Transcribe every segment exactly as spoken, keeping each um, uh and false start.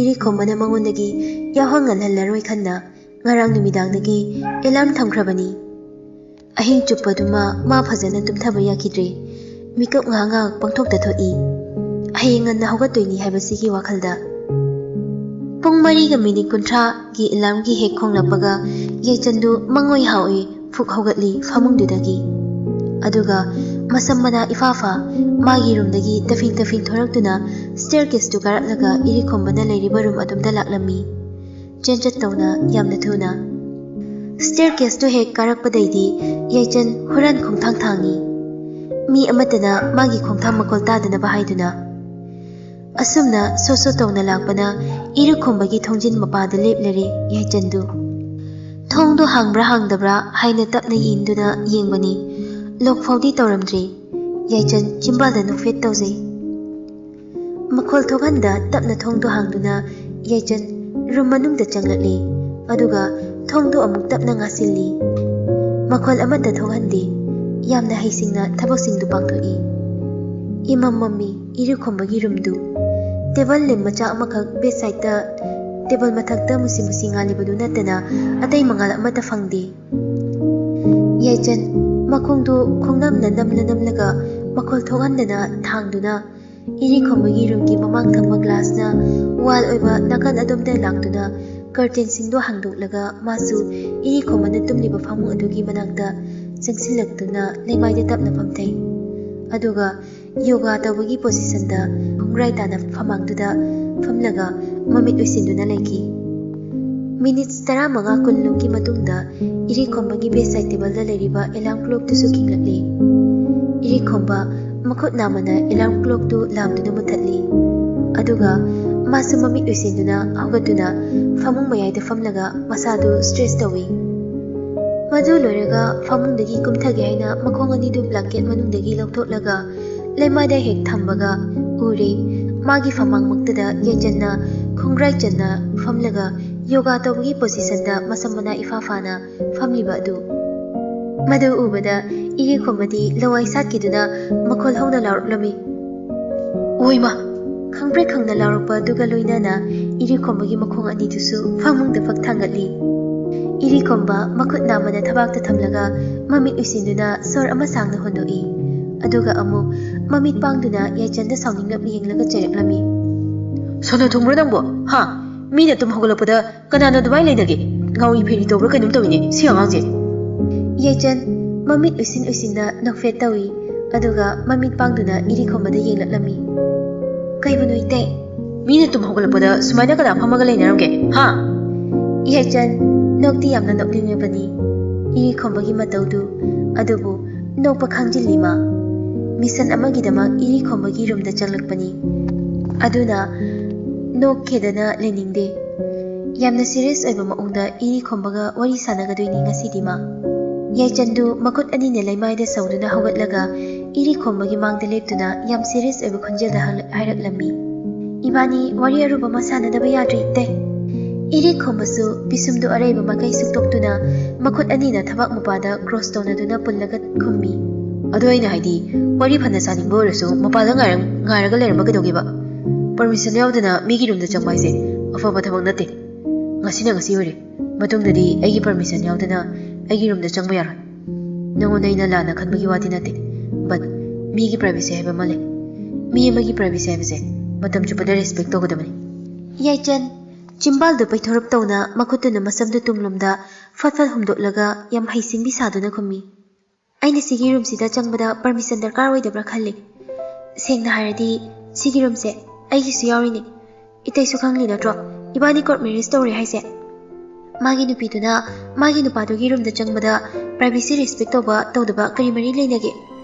ꯏꯔꯤꯈꯣꯝꯕꯅ ꯃꯉꯣꯟꯗꯒꯤ ꯌꯥꯍꯧ ꯉꯜꯍꯜꯂꯔꯣꯏ ꯈꯟꯅ ꯉꯔꯥꯡ ꯅꯨꯃꯤꯗꯥꯡꯗꯒꯤ ꯑꯦꯂꯥꯔꯝ ꯊꯝꯈ꯭ꯔꯕꯅꯤ꯫ ꯑꯍꯤꯡ ꯆꯨꯞꯄꯗꯨꯃ ꯃꯥ ꯐꯖꯅ ꯇꯨꯝꯊꯕ ꯌꯥꯈꯤꯗ꯭ꯔꯦ꯫ ꯃꯤꯀꯞ ꯉꯥꯏꯍꯥꯛ ꯉꯥꯏꯍꯥꯛ ꯄꯪꯊꯣꯛꯇ ꯊꯣꯛꯏ꯫ ꯍꯌꯦꯡ ꯉꯟꯅ ꯍꯧꯒꯠꯇꯣꯏꯅꯤ ꯍꯥꯏꯕꯁꯤꯒꯤ ꯋꯥꯈꯜꯗ꯫ ꯄꯨꯡ ꯃꯔꯤꯒ ꯃꯤꯅꯤꯠ ꯀꯨꯟꯊ꯭ꯔꯥꯒꯤ ꯑꯦꯂꯥꯔꯝꯒꯤ ꯍꯦꯛ ꯈꯣꯡꯂꯛꯄꯒ ꯌꯥꯏꯆꯟꯗꯨ ꯃꯉꯣꯏ ꯍꯥꯎꯏ ꯐꯨꯛ ꯍꯧꯒꯠꯂꯤ ꯐꯃꯨꯡꯗꯨꯗꯒꯤ꯫ ꯑꯗꯨꯒ ꯃꯁꯝ ꯃꯅꯥ ꯏꯐꯥ ꯐꯥ ꯃꯥꯒꯤ ꯔꯨꯝꯗꯒꯤ ꯇꯐꯤꯡ ꯇꯐꯤꯡ ꯊꯣꯔꯛꯇꯨꯅ ꯁ꯭ꯇꯦꯌꯔ ꯀꯦꯁꯇꯨ ꯀꯥꯔꯛꯂꯒ ꯏꯔꯤꯈꯣꯝꯕꯅ ꯂꯩꯔꯤꯕ ꯔꯨꯝ ꯑꯗꯨꯝꯗ ꯂꯥꯛꯂꯝꯃꯤ꯫ ꯆꯦꯟꯆꯠ ꯇꯧꯅ ꯌꯥꯝꯅ ꯊꯨꯅ꯫ ꯁ꯭ꯇꯦꯌꯔ ꯀꯦꯁꯇꯨ ꯍꯦꯛ ꯀꯥꯔꯛꯄꯗꯩꯗꯤ ꯌꯥꯏꯆꯟ ꯍꯨꯔꯥꯟ ꯈꯣꯡꯊꯥꯡ ꯊꯥꯡꯉꯤ꯫ ꯃꯤ ꯑꯃꯠꯇꯅ ꯃꯥꯒꯤ ꯈꯣꯡꯊꯥꯡ ꯃꯈꯣꯜ ꯇꯥꯗꯅꯕ ꯍꯥꯏꯗꯨꯅ꯫ ꯑꯁꯨꯝꯅ ꯁꯣꯠ ꯁꯣꯠ ꯇꯧꯅ ꯂꯥꯛꯄꯅ ꯏꯔꯨꯈꯣꯝꯕꯒꯤ ꯊꯣꯡꯖꯤꯟ ꯃꯄꯥꯗ ꯂꯦꯞꯂꯔꯦ ꯌꯥꯏꯆꯟꯗꯨ꯫ ꯊꯣꯡꯗꯨ ꯍꯥꯡꯕ꯭ꯔꯥ ꯍꯥꯡꯗꯕ꯭ꯔꯥ ꯍꯥꯏꯅ ꯇꯞꯅ ꯌꯦꯡꯗꯨꯅ ꯌꯦꯡꯕꯅꯤ꯫ ꯂꯣꯛ ꯐꯥꯎꯗꯤ ꯇꯧꯔꯝꯗ꯭ꯔꯦ꯫ ꯌꯥꯏꯆꯟ ꯆꯤꯝꯕꯥꯜꯗ ꯅꯣꯛꯐꯦꯠ ꯇꯧꯖꯩ꯫ ꯃꯈꯣꯜ ꯊꯣꯛꯍꯟꯗ ꯇꯞꯅ ꯊꯣꯡꯗꯨ ꯍꯥꯡꯗꯨꯅ ꯌꯥꯏꯆꯟ ꯔꯨꯝ ꯃꯅꯨꯡꯗ ꯆꯪꯂꯛꯂꯤ꯫ ꯑꯗꯨꯒ ꯊꯣꯡꯗꯨ ꯑꯃꯨꯛ ꯇꯞꯅ ꯉꯥꯁꯤꯜꯂꯤ꯫ ꯃꯈꯣꯜ ꯑꯃꯠꯇ ꯊꯣꯛꯍꯟꯗꯦ꯫ ꯌꯥꯝꯅ ꯍꯩꯁꯤꯡꯅ ꯊꯕꯛꯁꯤꯡꯗꯨ ꯄꯥꯡꯊꯣꯛꯏ꯫ ꯏꯃꯝ ꯃꯝꯃꯤ ꯏꯔꯨꯈꯣꯝꯕꯒꯤ ꯔꯨꯝꯗꯨ꯫ ꯇꯦꯕꯜ ꯂꯦꯝ ꯃꯆꯥ ꯑꯃꯈꯛ ꯕꯦꯗ ꯁꯥꯏꯗꯇ ꯇꯦꯕꯜ ꯃꯊꯛꯇ ꯃꯨꯁꯤ ꯃꯨꯁꯤ ꯉꯥꯜꯂꯤꯕꯗꯨ ꯅꯠꯇꯅ ꯑꯇꯩ ꯃꯉꯥꯜ ꯑꯃꯠꯇ ꯐꯪꯗꯦ꯫ ꯌꯥꯏꯆꯟ ꯃꯈꯣꯡꯗꯨ ꯈꯣꯡꯅꯝꯅ ꯅꯝꯂ ꯅꯝꯂꯒ ꯃꯈꯣꯜ ꯊꯣꯛꯍꯟꯗꯅ ꯊꯥꯡꯗꯨꯅ ꯏꯔꯤꯈꯣꯝꯕꯒꯤ ꯔꯨꯝꯒꯤ ꯃꯃꯥꯡ ꯊꯪꯕ ꯒ꯭ꯂꯥꯁꯅ ꯋꯥꯜ ꯑꯣꯏꯕ ꯅꯥꯀꯟ ꯑꯗꯣꯝꯗ ꯂꯥꯛꯇꯨꯅ ꯀꯔꯇꯦꯟꯁꯤꯡꯗꯨ ꯍꯥꯡꯗꯣꯛꯂꯒ ꯃꯥꯁꯨ ꯏꯔꯤꯈꯣꯝꯕꯅ ꯇꯨꯝꯂꯤꯕ ꯐꯃꯨꯡ ꯑꯗꯨꯒꯤ ꯃꯅꯥꯛꯇ ꯆꯪꯁꯤꯜꯂꯛꯇꯨꯅ ꯂꯩꯃꯥꯏꯗ ꯇꯞꯅ ꯐꯝꯊꯩ꯫ ꯑꯗꯨꯒ ꯌꯣꯒꯥ ꯇꯧꯕꯒꯤ ꯄꯣꯖꯤꯁꯟꯗ ꯈꯣꯡꯒ꯭ꯔꯥꯏ ꯇꯥꯅ ꯐꯃꯥꯡꯗꯨꯗ ꯐꯝꯂꯒ ꯃꯃꯤꯠ ꯎꯏꯁꯤꯟꯗꯨꯅ ꯂꯩꯈꯤ꯫ ꯃꯤꯅꯤꯠ ꯇꯔꯥꯃꯉꯥ ꯀꯨꯟꯂꯣꯝꯒꯤ ꯃꯇꯨꯡꯗ ꯏꯔꯤꯈꯣꯝꯕꯒꯤ ꯕꯦꯗ ꯁꯥꯏꯗ ꯇꯦꯕꯜꯗ ꯂꯩꯔꯤꯕ ꯑꯦꯂꯥꯔꯝ ꯀ꯭ꯂꯣꯛꯇꯨꯁꯨ ꯈꯤꯡꯂꯛꯂꯤ꯫ ꯏꯔꯤꯈꯣꯝꯕ ꯃꯈꯨꯠ ꯅꯥꯝꯃꯅ ꯑꯦꯂꯥꯔꯝ ꯀ꯭ꯂꯣꯛꯇꯨ ꯂꯥꯝꯗꯨꯅ ꯃꯨꯊꯠꯂꯤ꯫ ꯑꯗꯨꯒ ꯃꯥꯁꯨ ꯃꯃꯤꯠ ꯎꯏꯁꯤꯟꯗꯨꯅ ꯍꯧꯒꯠꯇꯨꯅ ꯐꯃꯨꯡ ꯃꯌꯥꯏꯗ ꯐꯝꯂꯒ ꯃꯁꯥꯗꯨ ꯁ꯭ꯇ꯭ꯔꯦꯠꯆ ꯇꯧꯏ꯫ ꯃꯗꯨ ꯂꯣꯏꯔꯒ ꯐꯃꯨꯡꯗꯒꯤ ꯀꯨꯝꯊꯒꯦ ꯍꯥꯏꯅ ꯃꯈꯣꯡ ꯑꯅꯤꯗꯨ ꯕ꯭ꯂꯥꯡꯀꯦꯠ ꯃꯅꯨꯡꯗꯒꯤ ꯂꯧꯊꯣꯛꯂꯒ ꯂꯩꯃꯥꯏꯗ ꯍꯦꯛ ꯊꯝꯕꯒ ꯎꯔꯦ, ꯃꯥꯒꯤ ꯐꯃꯥꯡꯃꯛꯇꯗ ꯌꯥꯏꯆꯟꯅ ꯈꯣꯡꯒ꯭ꯔꯥꯏ ꯆꯟꯅ ꯐꯝꯂꯒ ꯌꯣꯒꯥ ꯇꯧꯕꯒꯤ ꯄꯣꯖꯤꯁꯟꯗ ꯃꯁꯝ ꯃꯅꯥ ꯏꯐꯥ ꯐꯥꯅ ꯐꯝꯂꯤꯕ ꯑꯗꯨ꯫ ꯃꯗꯨ ꯎꯕꯗ ꯏꯔꯤꯈꯣꯝꯕꯗꯤ ꯂꯋꯥꯏ ꯁꯥꯠꯈꯤꯗꯨꯅ ꯃꯈꯣꯜ ꯍꯧꯅ ꯂꯥꯎꯔꯛꯂꯝꯃꯤ꯫ "ꯑꯣꯏꯃ!" ꯈꯪꯄ꯭ꯔꯦꯛ ꯈꯪꯅ ꯂꯥꯎꯔꯛꯄ ꯑꯗꯨꯒ ꯂꯣꯏꯅꯅ ꯏꯔꯤꯈꯣꯝꯕꯒꯤ ꯃꯈꯣꯡ ꯑꯅꯤꯗꯨꯁꯨ ꯐꯃꯨꯡꯗ ꯐꯛ ꯊꯥꯡꯒꯠꯂꯤ꯫ ꯏꯔꯤꯈꯣꯝꯕ ꯃꯈꯨꯠ ꯅꯥꯝꯃꯅ ꯊꯕꯥꯛꯇ ꯊꯝꯂꯒ ꯃꯃꯤꯠ ꯎꯏꯁꯤꯟꯗꯨꯅ ꯁꯣꯔ ꯑꯃ ꯁꯥꯡꯅ ꯍꯣꯟꯗꯣꯛꯏ꯫ ꯑꯗꯨꯒ ꯑꯃꯨꯛ ꯃꯃꯤꯠ ꯄꯥꯡꯗꯨꯅ ꯌꯥꯏꯆꯟꯗ ꯁꯥꯎꯅꯤꯡꯅ ꯌꯦꯡꯂꯒ ꯆꯩꯔꯛꯂꯝꯃꯤ꯫ "ꯁꯣꯅꯣ ꯊꯨꯡꯕ꯭ꯔꯣ ꯅꯪꯕꯣ? ꯍꯥ? ꯃꯤꯅ ꯇꯨꯝ ꯍꯧꯒꯠꯂꯛꯄꯗ ꯀꯅꯥꯅ ꯑꯗꯨꯃꯥꯏꯅ ꯂꯩꯅꯒꯦ? ꯉꯥꯎꯔꯤ ꯐꯩꯔꯤ ꯇꯧꯕ꯭ꯔꯥ ꯀꯩꯅꯣꯝ ꯇꯧꯏꯅꯦ ꯁꯤ ꯑꯉꯥꯡꯁꯦ!" ꯌꯥꯏꯆꯟ ꯃꯃꯤꯠ ꯎꯏꯁꯤꯟ ꯎꯏꯁꯤꯟꯅ ꯅꯣꯛꯐꯦꯠ ꯇꯧꯏ꯫ ꯑꯗꯨꯒ ꯃꯃꯤꯠ ꯄꯥꯡꯗꯨꯅ ꯏꯔꯤꯈꯣꯝꯕꯗ ꯌꯦꯡꯂꯛꯂꯝꯃꯤ꯫ "ꯀꯩꯕꯨꯅꯣ ꯏꯇꯩ? ꯃꯤꯅ ꯇꯨꯝ ꯍꯧꯒꯠꯂꯛꯄꯗ ꯁꯨꯃꯥꯏꯅ ꯀꯅꯥ ꯐꯝꯃꯒ ꯂꯩꯅꯔꯝꯒꯦ? ꯍꯥ?" ꯌꯥꯏꯆꯟ ꯅꯣꯛꯇꯤ ꯌꯥꯝꯅ ꯅꯣꯛꯅꯤꯡꯉꯕꯅꯤ꯫ ꯏꯔꯤꯈꯣꯝꯕꯒꯤ ꯃꯇꯧꯗꯨ ꯑꯗꯨꯕꯨ ꯅꯣꯛꯄ ꯈꯪꯖꯤꯜꯂꯤ ꯃꯥ꯫ ꯃꯤꯁꯟ ꯑꯃꯒꯤꯗꯃꯛ ꯏꯔꯤꯈꯣꯝꯕꯒꯤ ꯔꯨꯝꯗ ꯆꯪꯂꯛꯄꯅꯤ꯫ ꯑꯗꯨꯅ ꯅꯣꯛꯈꯦꯗꯅ ꯂꯩꯅꯤꯡꯗꯦ꯫ ꯌꯥꯝꯅ ꯁꯤꯔꯤꯌꯁ ꯑꯣꯏꯕ ꯃꯑꯣꯡꯗ ꯏꯔꯤꯈꯣꯝꯕꯒ ꯋꯥꯔꯤ ꯁꯥꯟꯅꯒꯗꯣꯏꯅꯤ ꯉꯁꯤꯗꯤ ꯃꯥ꯫ ꯌꯥꯏꯆꯟꯗꯨ ꯃꯈꯨꯠ ꯑꯅꯤꯅ ꯂꯩꯃꯥꯏꯗ ꯁꯧꯗꯨꯅ ꯍꯧꯒꯠꯂꯒ ꯏꯔꯤꯈꯣꯝꯕꯒꯤ ꯃꯥꯡꯗ ꯂꯦꯞꯇꯨꯅ ꯌꯥꯝ ꯁꯤꯔꯤꯌꯁ ꯑꯣꯏꯕ ꯈꯣꯟꯖꯦꯜꯗ ꯍꯪꯂ-, ꯍꯥꯏꯔꯛꯂꯝꯃꯤ꯫ "ꯏꯕꯥꯅꯤ ꯋꯥꯔꯤ ꯑꯔꯨꯕ ꯑꯃ ꯁꯥꯟꯅꯗꯕ ꯌꯥꯗ꯭ꯔꯤ ꯏꯇꯩ꯫" ꯏꯔꯤꯈꯣꯝꯕꯁꯨ ꯄꯤꯁꯨꯝꯗꯨ ꯑꯔꯩꯕ ꯃꯈꯩ ꯁꯨꯛꯇꯣꯛꯇꯨꯅ ꯃꯈꯨꯠ ꯑꯅꯤꯅ ꯊꯕꯥꯛ ꯃꯄꯥꯗ ꯀ꯭ꯔꯣꯁ ꯇꯧꯅꯗꯨꯅ ꯄꯨꯜꯂꯒ ꯈꯨꯝꯃꯤ꯫ "ꯑꯗꯣ ꯑꯩꯅ ꯍꯥꯏꯗꯤ, ꯋꯥꯔꯤ ꯐꯅ ꯁꯥꯅꯤꯡꯕ ꯑꯣꯏꯔꯁꯨ ꯃꯄꯥꯗ ꯉꯥꯏꯔ-, ꯉꯥꯏꯔꯒ ꯂꯩꯔꯝꯕ ꯀꯩꯗꯧꯒꯦꯕ? ꯄꯔꯃꯤꯁꯟ ꯌꯥꯎꯗꯅ ꯃꯤꯒꯤ ꯔꯨꯝꯗ ꯆꯪꯕ ꯍꯥꯏꯁꯦ ꯑꯐꯕ ꯊꯕꯛ ꯅꯠꯇꯦ꯫ ꯉꯁꯤꯅ ꯉꯁꯤ ꯑꯣꯏꯔꯦ꯫ ꯃꯇꯨꯡꯗꯗꯤ ꯑꯩꯒꯤ ꯄꯔꯃꯤꯁꯟ ꯌꯥꯎꯗꯅ ꯑꯩꯒꯤ ꯔꯨꯝꯗ ꯆꯪꯕ ꯌꯥꯔꯣꯏ꯫ ꯅꯉꯣꯟꯗ ꯑꯩꯅ ꯂꯥꯟꯅ ꯈꯟꯕꯒꯤ ꯋꯥꯗꯤ ꯅꯠꯇꯦ, but ꯃꯤꯒꯤ ꯄ꯭ꯔꯥꯏꯚꯦꯁꯤ ꯍꯥꯏꯕ ꯑꯃ ꯂꯩ꯫ ꯃꯤ ꯑꯃꯒꯤ ꯄ꯭ꯔꯥꯏꯚꯦꯁꯤ ꯍꯥꯏꯕꯁꯦ ꯃꯇꯝ ꯆꯨꯞꯄꯗ ꯔꯦꯁꯄꯦꯛ ꯇꯧꯒꯗꯕꯅꯤ꯫" ꯌꯥꯏꯆꯟ ꯆꯤꯝꯕꯥꯜꯗꯨ ꯄꯩꯊꯣꯔꯞ ꯇꯧꯅ ꯃꯈꯨꯠꯇꯨꯅ ꯃꯁꯝꯗꯨ ꯇꯨꯡꯂꯣꯝꯗ ꯐꯠ ꯐꯠ ꯍꯨꯝꯗꯣꯛꯂꯒ ꯌꯥꯝ ꯍꯩꯁꯤꯡꯕꯤ ꯁꯥꯗꯨꯅ ꯈꯨꯝꯃꯤ꯫ "ꯑꯩꯅ ꯁꯤꯒꯤ ꯔꯨꯝꯁꯤꯗ ꯆꯪꯕꯗ ꯄꯔꯃꯤꯁꯟ ꯗꯔꯀꯥꯔ ꯑꯣꯏꯗꯕ꯭ꯔꯥ ꯈꯜꯂꯤ꯫ ꯁꯦꯡꯅ ꯍꯥꯏꯔꯗꯤ ꯁꯤꯒꯤ ꯔꯨꯝꯁꯦ ꯑꯩꯒꯤꯁꯨ ꯌꯥꯎꯔꯤꯅꯦ꯫ ꯏꯇꯩꯁꯨ ꯈꯪꯂꯤ ꯅꯠꯇ꯭ꯔꯣ, ꯏꯕꯥꯅꯤ ꯀꯣꯔꯠ ꯃꯦꯔꯤꯖ ꯇꯧꯔꯦ ꯍꯥꯏꯁꯦ? ꯃꯥꯒꯤ ꯅꯨꯄꯤꯗꯨꯅ ꯃꯥꯒꯤ ꯅꯨꯄꯥꯗꯨꯒꯤ ꯔꯨꯝꯗ ꯆꯪꯕꯗ ꯄ꯭ꯔꯥꯏꯚꯦꯁꯤ ꯔꯦꯁꯄꯦꯛ ꯇꯧꯕ ꯇꯧꯗꯕ ꯀꯔꯤ ꯃꯔꯤ ꯂꯩꯅꯒꯦ?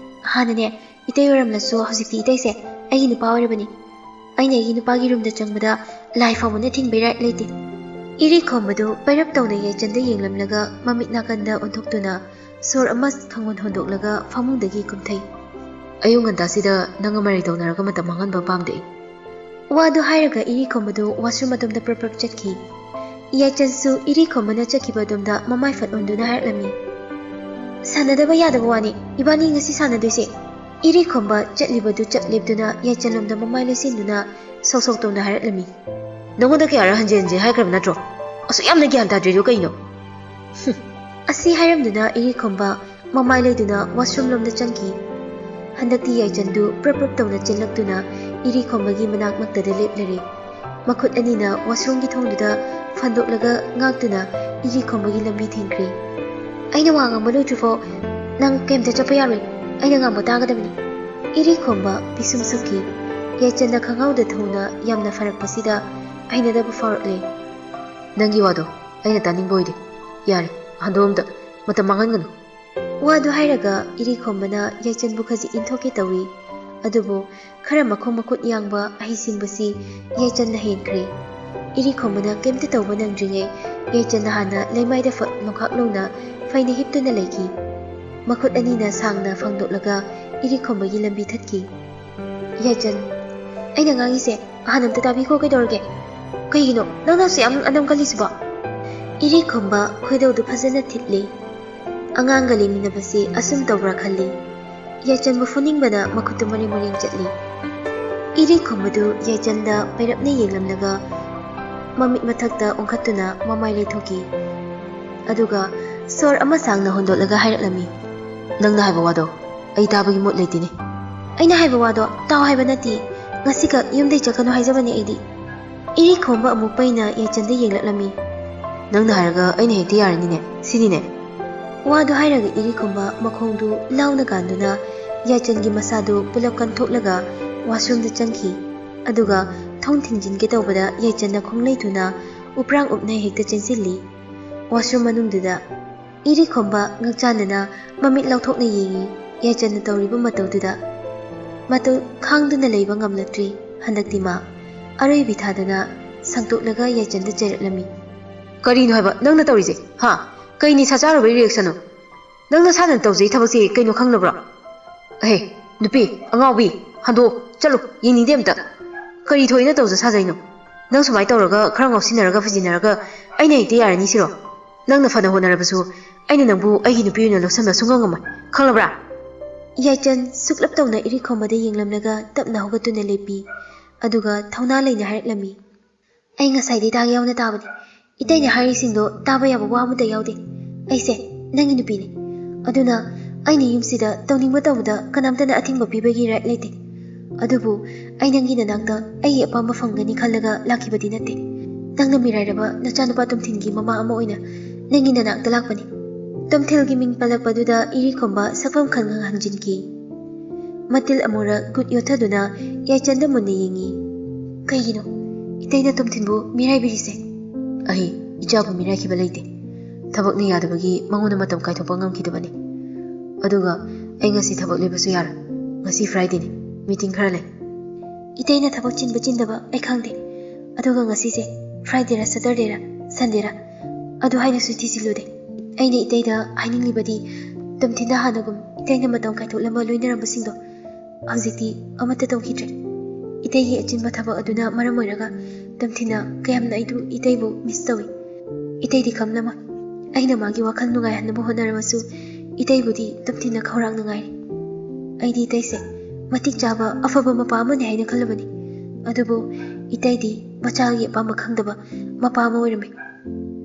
ꯍꯥꯟꯅꯅꯦ ꯏꯇꯩ ꯑꯣꯏꯔꯝꯂꯁꯨ ꯍꯧꯖꯤꯛꯇꯤ ꯏꯇꯩꯁꯦ ꯑꯩꯒꯤ ꯅꯨꯄꯥ ꯑꯣꯏꯔꯕꯅꯤ꯫ ꯑꯩꯅ ꯑꯩꯒꯤ ꯅꯨꯄꯥꯒꯤ ꯔꯨꯝꯗ ꯆꯪꯕꯗ ꯂꯥꯏ ꯐꯥꯎꯕꯅ ꯊꯤꯡꯕꯩ ꯔꯥꯏꯠ ꯂꯩꯇꯦ꯫" ꯏꯔꯤ ꯈꯣꯝꯕꯗꯨ ꯄꯩꯔꯞ ꯇꯧꯅ ꯌꯥꯏꯆꯟꯗ ꯌꯦꯡꯂꯝꯂꯒ ꯃꯃꯤꯠ ꯅꯥꯀꯟꯗ ꯑꯣꯟꯊꯣꯛꯇꯨꯅ ꯁꯣꯔ ꯑꯃ ꯈꯪꯍꯣꯟ ꯍꯣꯟꯗꯣꯛꯂꯒ ꯐꯃꯨꯡꯗꯒꯤ ꯀꯨꯝꯊꯩ꯫ "ꯑꯌꯨꯛ ꯉꯟꯇꯥꯁꯤꯗ ꯅꯪꯒ ꯃꯔꯩ ꯇꯧꯅꯔꯒ ꯃꯇꯝ ꯃꯥꯡꯍꯟꯕ ꯄꯥꯝꯗꯦ ꯑꯩ꯫" ꯋꯥꯗꯨ ꯍꯥꯏꯔꯒ ꯏꯔꯤ ꯈꯣꯝꯕꯗꯨ ꯋꯥꯁꯔꯨꯝ ꯑꯗꯣꯝꯗ ꯄ꯭ꯔꯞ ꯄ꯭ꯔꯞ ꯆꯠꯈꯤ꯫ ꯌꯥꯏꯆꯟꯁꯨ ꯏꯔꯤ ꯈꯣꯝꯕꯅ ꯆꯠꯈꯤꯕ ꯑꯗꯣꯝꯗ ꯃꯃꯥꯏ ꯐꯠ ꯑꯣꯟꯗꯨꯅ ꯍꯥꯏꯔꯛꯂꯝꯃꯤ, "ꯁꯥꯟꯅꯗꯕ ꯌꯥꯗꯕ ꯋꯥꯅꯤ ꯏꯕꯥꯅꯤ ꯉꯁꯤ ꯁꯥꯟꯅꯗꯣꯏꯁꯦ꯫" ꯏꯔꯤ ꯈꯣꯝꯕ ꯆꯠꯂꯤꯕꯗꯨ ꯆꯠ ꯂꯦꯞꯇꯨꯅ ꯌꯥꯏꯆꯟꯂꯣꯝꯗ ꯃꯃꯥꯏ ꯂꯩꯁꯤꯟꯗꯨꯅ ꯁꯧ ꯁꯧ ꯇꯧꯅ ꯍꯥꯏꯔꯛꯂꯝꯃꯤ꯫ ꯅꯉꯣꯟꯗ ꯀꯌꯥꯔꯛ ꯍꯟꯖꯤꯟ ꯍꯟꯖꯤꯟ ꯍꯥꯏꯈ꯭ꯔꯕ ꯅꯠꯇ꯭ꯔꯣ? ꯑꯁꯨꯛ ꯌꯥꯝꯅ ꯒ꯭ꯌꯥꯟ ꯇꯥꯗ꯭ꯔꯤꯗꯨ ꯀꯩꯅꯣ? ꯍꯨꯝ, ꯑꯁꯤ ꯍꯥꯏꯔꯝꯗꯨꯅ ꯏꯔꯤꯈꯣꯝꯕ ꯃꯃꯥꯏ ꯂꯩꯗꯨꯅ washroom ꯂꯣꯝꯗ ꯆꯪꯈꯤ꯫ ꯍꯟꯗꯛꯇꯤ ꯌꯥꯏꯆꯟꯗꯨ ꯄ꯭ꯔꯞ ꯄ꯭ꯔꯞ ꯇꯧꯅ ꯆꯦꯜꯂꯛꯇꯨꯅ ꯏꯔꯤꯈꯣꯝꯕꯒꯤ ꯃꯅꯥꯛꯃꯛꯇꯗ ꯂꯦꯞꯂꯔꯦ꯫ ꯃꯈꯨꯠ ꯑꯅꯤꯅ washroomꯒꯤ ꯊꯣꯡꯗꯨꯗ ꯐꯟꯗꯣꯛꯂꯒ ꯉꯥꯛꯇꯨꯅ ꯏꯔꯤꯈꯣꯝꯕꯒꯤ ꯂꯝꯕꯤ ꯊꯤꯡꯈ꯭ꯔꯦ꯫ "ꯑꯩꯅ ꯋꯥ ꯉꯥꯡꯕ ꯂꯣꯏꯗ꯭ꯔꯤꯐꯥꯎ ꯅꯪ ꯀꯩꯝꯇ ꯆꯠꯄ ꯌꯥꯔꯣꯏ꯫ ꯑꯩꯅ ꯉꯥꯡꯕ ꯇꯥꯒꯗꯕꯅꯤ꯫" ꯏꯔꯤꯈꯣꯝꯕ ꯄꯤꯁꯨꯝ ꯁꯨꯞꯈꯤ꯫ ꯌꯥꯏꯆꯟꯅ ꯈꯪꯍꯧꯗ ꯊꯧꯅ ꯌꯥꯝꯅ ꯐꯔꯛꯄꯁꯤꯗ ꯍꯩꯅꯗꯕ ꯐꯥꯎꯔꯛꯂꯦ꯫ "ꯅꯪꯒꯤ ꯋꯥꯗꯣ ꯑꯩꯅ ꯇꯥꯅꯤꯡꯕ ꯑꯣꯏꯗꯦ꯫ ꯌꯥꯔꯦ, ꯍꯟꯗꯣꯛ ꯑꯝꯇ꯫ ꯃꯇꯝ ꯃꯥꯡꯍꯟꯒꯅꯨ꯫" ꯋꯥꯗꯨ ꯍꯥꯏꯔꯒ ꯏꯔꯤꯈꯣꯝꯕꯅ ꯌꯥꯏꯆꯟꯕꯨ ꯈꯖꯤꯛ ꯏꯟꯊꯣꯛꯀꯦ ꯇꯧꯏ꯫ ꯑꯗꯨꯕꯨ ꯈꯔ ꯃꯈꯣꯡ ꯃꯈꯨꯠ ꯌꯥꯡꯕ ꯑꯍꯩꯁꯤꯡꯕꯁꯤ ꯌꯥꯏꯆꯟꯅ ꯍꯦꯟꯈ꯭ꯔꯦ꯫ ꯏꯔꯤꯈꯣꯝꯕꯅ ꯀꯩꯝꯇ ꯇꯧꯕ ꯅꯪꯗ꯭ꯔꯤꯉꯩ ꯌꯥꯏꯆꯟꯅ ꯍꯥꯟꯅ ꯂꯩꯃꯥꯏꯗ ꯐꯠ ꯅꯣꯡꯈꯥꯛ ꯂꯧꯅ ꯐꯩꯅ ꯍꯤꯞꯇꯨꯅ ꯂꯩꯈꯤ꯫ ꯃꯈꯨꯠ ꯑꯅꯤꯅ ꯁꯥꯡꯅ ꯐꯪꯗꯣꯛꯂꯒ ꯏꯔꯤꯈꯣꯝꯕꯒꯤ ꯂꯝꯕꯤ ꯊꯠꯈꯤ꯫ "ꯌꯥꯏꯆꯟ, ꯑꯩꯅ ꯉꯥꯡꯉꯤꯁꯦ ꯑꯍꯥꯟ ꯑꯝꯇ ꯇꯥꯕꯤꯈꯣ꯫ ꯀꯩꯗꯧꯔꯒꯦ? ꯀꯩꯒꯤꯅꯣ ꯅꯪꯅ ꯑꯁꯨꯛ ꯌꯥꯝ ꯑꯅꯝ ꯀꯜꯂꯤꯁꯤꯕꯣ?" ꯏꯔꯤꯈꯣꯝꯕ ꯈꯣꯏꯗꯧꯗꯨ ꯐꯖꯅ ꯊꯤꯠꯂꯤ꯫ ꯑꯉꯥꯡꯒ ꯂꯩꯃꯤꯟꯅꯕꯁꯤ ꯑꯁꯨꯝ ꯇꯧꯕ꯭ꯔꯥ ꯈꯜꯂꯤ꯫ ꯌꯥꯏꯆꯟꯕꯨ ꯐꯨꯅꯤꯡꯕꯅ ꯃꯈꯨꯠꯇꯨ ꯃꯔꯦꯡ ꯃꯔꯦꯡ ꯆꯠꯂꯤ꯫ ꯏꯔꯤꯈꯣꯝꯕꯗꯨ ꯌꯥꯏꯆꯟꯗ ꯄꯩꯔꯞꯅ ꯌꯦꯡꯂꯝꯂꯒ ꯃꯃꯤꯠ ꯃꯊꯛꯇ ꯑꯣꯟꯈꯠꯇꯨꯅ ꯃꯃꯥꯏ ꯂꯩꯊꯣꯛꯈꯤ꯫ ꯑꯗꯨꯒ ꯁꯣꯔ ꯑꯃ ꯁꯥꯡꯅ ꯍꯣꯟꯗꯣꯛꯂꯒ ꯍꯥꯏꯔꯛꯂꯝꯃꯤ, "ꯅꯪꯅ ꯍꯥꯏꯕ ꯋꯥꯗꯣ ꯑꯩ ꯇꯥꯕꯒꯤ ꯃꯨꯠ ꯂꯩꯇꯦꯅꯦ꯫" "ꯑꯩꯅ ꯍꯥꯏꯕ ꯋꯥꯗꯣ ꯇꯥꯎ ꯍꯥꯏꯕ ꯅꯠꯇꯦ꯫ ꯉꯁꯤꯈꯛ ꯌꯨꯝꯗꯩ ꯆꯠꯀꯅꯨ ꯍꯥꯏꯖꯕꯅꯦ ꯑꯩꯗꯤ꯫" ꯏꯔꯤꯈꯣꯝꯕ ꯑꯃꯨꯛ ꯄꯩꯅ ꯌꯥꯏꯆꯟꯗ ꯌꯦꯡꯂꯛꯂꯝꯃꯤ꯫ "ꯅꯪꯅ ꯍꯥꯏꯔꯒ ꯑꯩꯅ ꯍꯦꯛꯇ ꯌꯥꯔꯅꯤꯅꯦ, ꯁꯤꯅꯤꯅꯦ?" ꯋꯥꯗꯨ ꯍꯥꯏꯔꯒ ꯏꯔꯤꯈꯣꯝꯕ ꯃꯈꯣꯡꯗꯨ ꯂꯥꯎꯅ ꯀꯥꯟꯗꯨꯅ ꯌꯥꯏꯆꯟꯒꯤ ꯃꯁꯥꯗꯨ ꯄꯨꯂꯞ ꯀꯟꯊꯣꯛꯂꯒ washroomꯗ ꯆꯪꯈꯤ꯫ ꯑꯗꯨꯒ ꯊꯣꯡ ꯊꯤꯡꯖꯤꯟꯒꯦ ꯇꯧꯕꯗ ꯌꯥꯏꯆꯟꯅ ꯈꯣꯡꯂꯩ ꯊꯨꯅ ꯎꯄ꯭ꯔꯥꯡ ꯎꯞꯅ ꯍꯦꯛꯇ ꯆꯦꯟꯁꯤꯜꯂꯤ꯫ Washroom ꯃꯅꯨꯡꯗꯨꯗ ꯏꯔꯤꯈꯣꯝꯕ ꯉꯛꯆꯥꯟꯅꯅ ꯃꯃꯤꯠ ꯂꯥꯎꯊꯣꯛꯅ ꯌꯦꯡꯉꯤ꯫ ꯌꯥꯏꯆꯟꯅ ꯇꯧꯔꯤꯕ ꯃꯇꯧꯗꯨꯗ ꯃꯇꯧ ꯈꯥꯡꯗꯨꯅ ꯂꯩꯕ ꯉꯝꯂꯛꯇ꯭ꯔꯤ꯫ ꯍꯟꯗꯛꯇꯤ ꯃꯥ ꯑꯔꯣꯏꯕꯤ ꯊꯥꯗꯅ ꯁꯪꯇꯣꯛꯂꯒ ꯌꯥꯏꯆꯟꯗ ꯆꯩꯔꯛꯂꯝꯃꯤ꯫ "ꯀꯔꯤꯅꯣ ꯍꯥꯏꯕ ꯅꯪꯅ ꯇꯧꯔꯤꯁꯦ? ꯍꯥ? ꯀꯩ ꯅꯤꯁꯥ ꯆꯥꯔꯨꯕꯩ reactionꯅꯣ? ꯅꯪ ꯅꯁꯥꯅ ꯇꯧꯖꯩ ꯊꯕꯛꯁꯦ ꯀꯩꯅꯣ ꯈꯪꯗꯕ꯭ꯔꯣ? ꯑꯍꯦ, ꯅꯨꯄꯤ ꯑꯉꯥꯎꯕꯤ, ꯍꯟꯗꯣꯛꯑꯣ, ꯆꯠꯂꯨ, ꯌꯦꯡꯅꯤꯡꯗꯦ ꯑꯝꯇ꯫ ꯀꯔꯤ ꯊꯣꯛꯏꯅ ꯇꯧꯖ ꯁꯥꯖꯩꯅꯣ? ꯅꯪ ꯁꯨꯃꯥꯏꯅ ꯇꯧꯔꯒ, ꯈꯔ ꯉꯥꯎꯁꯤꯟꯅꯔꯒ ꯐꯩꯖꯤꯟꯅꯔꯒ ꯑꯩꯅ ꯍꯦꯛꯇ ꯌꯥꯔꯅꯤ ꯁꯤꯔꯣ? ꯅꯪꯅ ꯐꯅ ꯍꯣꯠꯅꯔꯕꯁꯨ ꯑꯩꯅ ꯅꯪꯕꯨ ꯑꯩꯒꯤ ꯅꯨꯄꯤ ꯑꯣꯏꯅ ꯂꯧꯁꯟꯕ ꯁꯨꯡꯉꯝ ꯉꯝꯃꯣꯏ, ꯈꯪꯂꯕ꯭ꯔꯥ?" ꯌꯥꯏꯆꯟ ꯁꯨꯛꯂꯞ ꯇꯧꯅ ꯏꯔꯤꯈꯣꯝꯕꯗ ꯌꯦꯡꯂꯝꯂꯒ ꯇꯞꯅ ꯍꯧꯒꯠꯇꯨꯅ ꯂꯦꯞꯄꯤ꯫ ꯑꯗꯨꯒ ꯊꯧꯅꯥ ꯂꯩꯅ ꯍꯥꯏꯔꯛꯂꯝꯃꯤ, ꯑꯩ ꯉꯁꯥꯏꯗꯩ ꯇꯥꯒꯦ ꯌꯥꯎꯅ ꯇꯥꯕꯅꯤ꯫ ꯏꯇꯩꯅ ꯍꯥꯏꯔꯤꯁꯤꯡꯗꯣ ꯇꯥꯕ ꯌꯥꯕ ꯋꯥ ꯑꯃꯠꯇ ꯌꯥꯎꯗꯦ꯫ ꯑꯩꯁꯦ ꯅꯪꯒꯤ ꯅꯨꯄꯤꯅꯤ꯫ ꯑꯗꯨꯅ ꯑꯩꯅ ꯌꯨꯝꯁꯤꯗ ꯇꯧꯅꯤꯡꯕ ꯇꯧꯕꯗ ꯀꯅꯥꯝꯇꯅ ꯑꯊꯤꯡꯕ ꯄꯤꯕꯒꯤ right ꯂꯩꯇꯦ꯫ ꯑꯗꯨꯕꯨ ꯑꯩ ꯅꯪꯒꯤ ꯅꯅꯥꯛꯇ ꯑꯩꯒꯤ ꯑꯄꯥꯝꯕ ꯐꯪꯒꯅꯤ ꯈꯜꯂꯒ ꯂꯥꯛꯈꯤꯕꯗꯤ ꯅꯠꯇꯦ꯫ ꯅꯪꯅ ꯃꯤꯔꯥꯏꯔꯕ ꯅꯆꯥꯅꯨꯄꯥ ꯇꯣꯝꯊꯤꯟꯒꯤ ꯃꯃꯥ ꯑꯃ ꯑꯣꯏꯅ ꯅꯪꯒꯤ ꯅꯅꯥꯛꯇ ꯂꯥꯛꯄꯅꯤ꯫ ꯇꯣꯝꯊꯤꯜꯒꯤ ꯃꯤꯡ ꯄꯜꯂꯛꯄꯗꯨꯗ ꯏꯔꯤꯈꯣꯝꯕ ꯁꯛꯐꯝ ꯈꯪꯍꯪ ꯍꯟꯖꯤꯟꯈꯤ꯫ ꯃꯇꯤꯜ ꯑꯃꯨꯔꯛ ꯒꯨꯠ ꯌꯣꯠꯊꯗꯨꯅ ꯌꯥꯏꯆꯟꯗ ꯃꯨꯟꯅ ꯌꯦꯡꯉꯤ꯫ ꯀꯩꯒꯤꯅꯣ? ꯏꯇꯩꯅ ꯇꯣꯝꯊꯤꯟꯕꯨ ꯃꯤꯔꯥꯏꯕꯤꯔꯤꯁꯦ? ꯑꯩ ꯏꯆꯥꯕꯨ ꯃꯤꯔꯥꯏꯈꯤꯕ ꯂꯩꯇꯦ꯫ ꯊꯕꯛꯅ ꯌꯥꯗꯕꯒꯤ ꯃꯉꯣꯟꯗ ꯃꯇꯝ ꯀꯥꯏꯊꯣꯛꯄ ꯉꯝꯈꯤꯗꯕꯅꯤ꯫ ꯑꯗꯨꯒ ꯑꯩ ꯉꯁꯤ ꯊꯕꯛ ꯂꯦꯞꯄꯁꯨ ꯌꯥꯔꯣꯏ꯫ ꯉꯁꯤ Fridayꯅꯤ꯫ Meeting ꯈꯔ ꯂꯩ꯫ ꯏꯇꯩꯅ ꯊꯕꯛ ꯆꯤꯟꯕ ꯆꯤꯟꯗꯕ ꯑꯩ ꯈꯪꯗꯦ꯫ ꯑꯗꯨꯒ ꯉꯁꯤꯁꯦ Fridayꯔ Saturdayꯔ Sundayꯔ ꯑꯗꯨ ꯍꯥꯏꯅꯁꯨ ꯊꯤꯖꯤꯜꯂꯨꯗꯦ꯫ ꯑꯩꯅ ꯏꯇꯩꯗ ꯍꯥꯏꯅꯤꯡꯂꯤꯕꯗꯤ, ꯇꯣꯝꯊꯤꯟꯗ ꯍꯥꯟꯅꯒꯨꯝ ꯏꯇꯩꯅ ꯃꯇꯝ ꯀꯥꯏꯊꯣꯛꯂꯝꯕ ꯂꯣꯏꯅꯔꯝꯕꯁꯤꯡꯗꯣ ꯍꯧꯖꯤꯛꯇꯤ ꯑꯃꯠꯇ ꯇꯧꯈꯤꯗ꯭ꯔꯦ꯫ ꯏꯇꯩꯒꯤ ꯑꯆꯤꯟꯕ ꯊꯕꯛ ꯑꯗꯨꯅ ꯃꯔꯝ ꯑꯣꯏꯔꯒ ꯇꯣꯝꯊꯤꯟꯅ ꯀꯌꯥꯝꯅ ꯑꯩꯗꯨ, ꯏꯇꯩꯕꯨ miss ꯇꯧꯏ꯫ ꯏꯇꯩꯗꯤ ꯈꯪꯂꯝꯃꯣꯏ꯫ ꯑꯩꯅ ꯃꯥꯒꯤ ꯋꯥꯈꯜ ꯅꯨꯡꯉꯥꯏꯍꯟꯅꯕ ꯍꯣꯠꯅꯔꯕꯁꯨ ꯏꯇꯩꯕꯨꯗꯤ ꯇꯣꯝꯊꯤꯟꯅ ꯈꯧꯔꯥꯡꯅ ꯉꯥꯏꯔꯤ꯫ ꯑꯩꯗꯤ ꯏꯇꯩꯁꯦ ꯃꯇꯤꯛ ꯆꯥꯕ ꯑꯐꯕ ꯃꯄꯥ ꯑꯃꯅꯤ ꯍꯥꯏꯅ ꯈꯜꯂꯕꯅꯤ꯫ ꯑꯗꯨꯕꯨ ꯏꯇꯩꯗꯤ ꯃꯆꯥꯒꯤ ꯑꯄꯥꯝꯕ ꯈꯪꯗꯕ ꯃꯄꯥ ꯑꯃ ꯑꯣꯏꯔꯝꯃꯤ꯫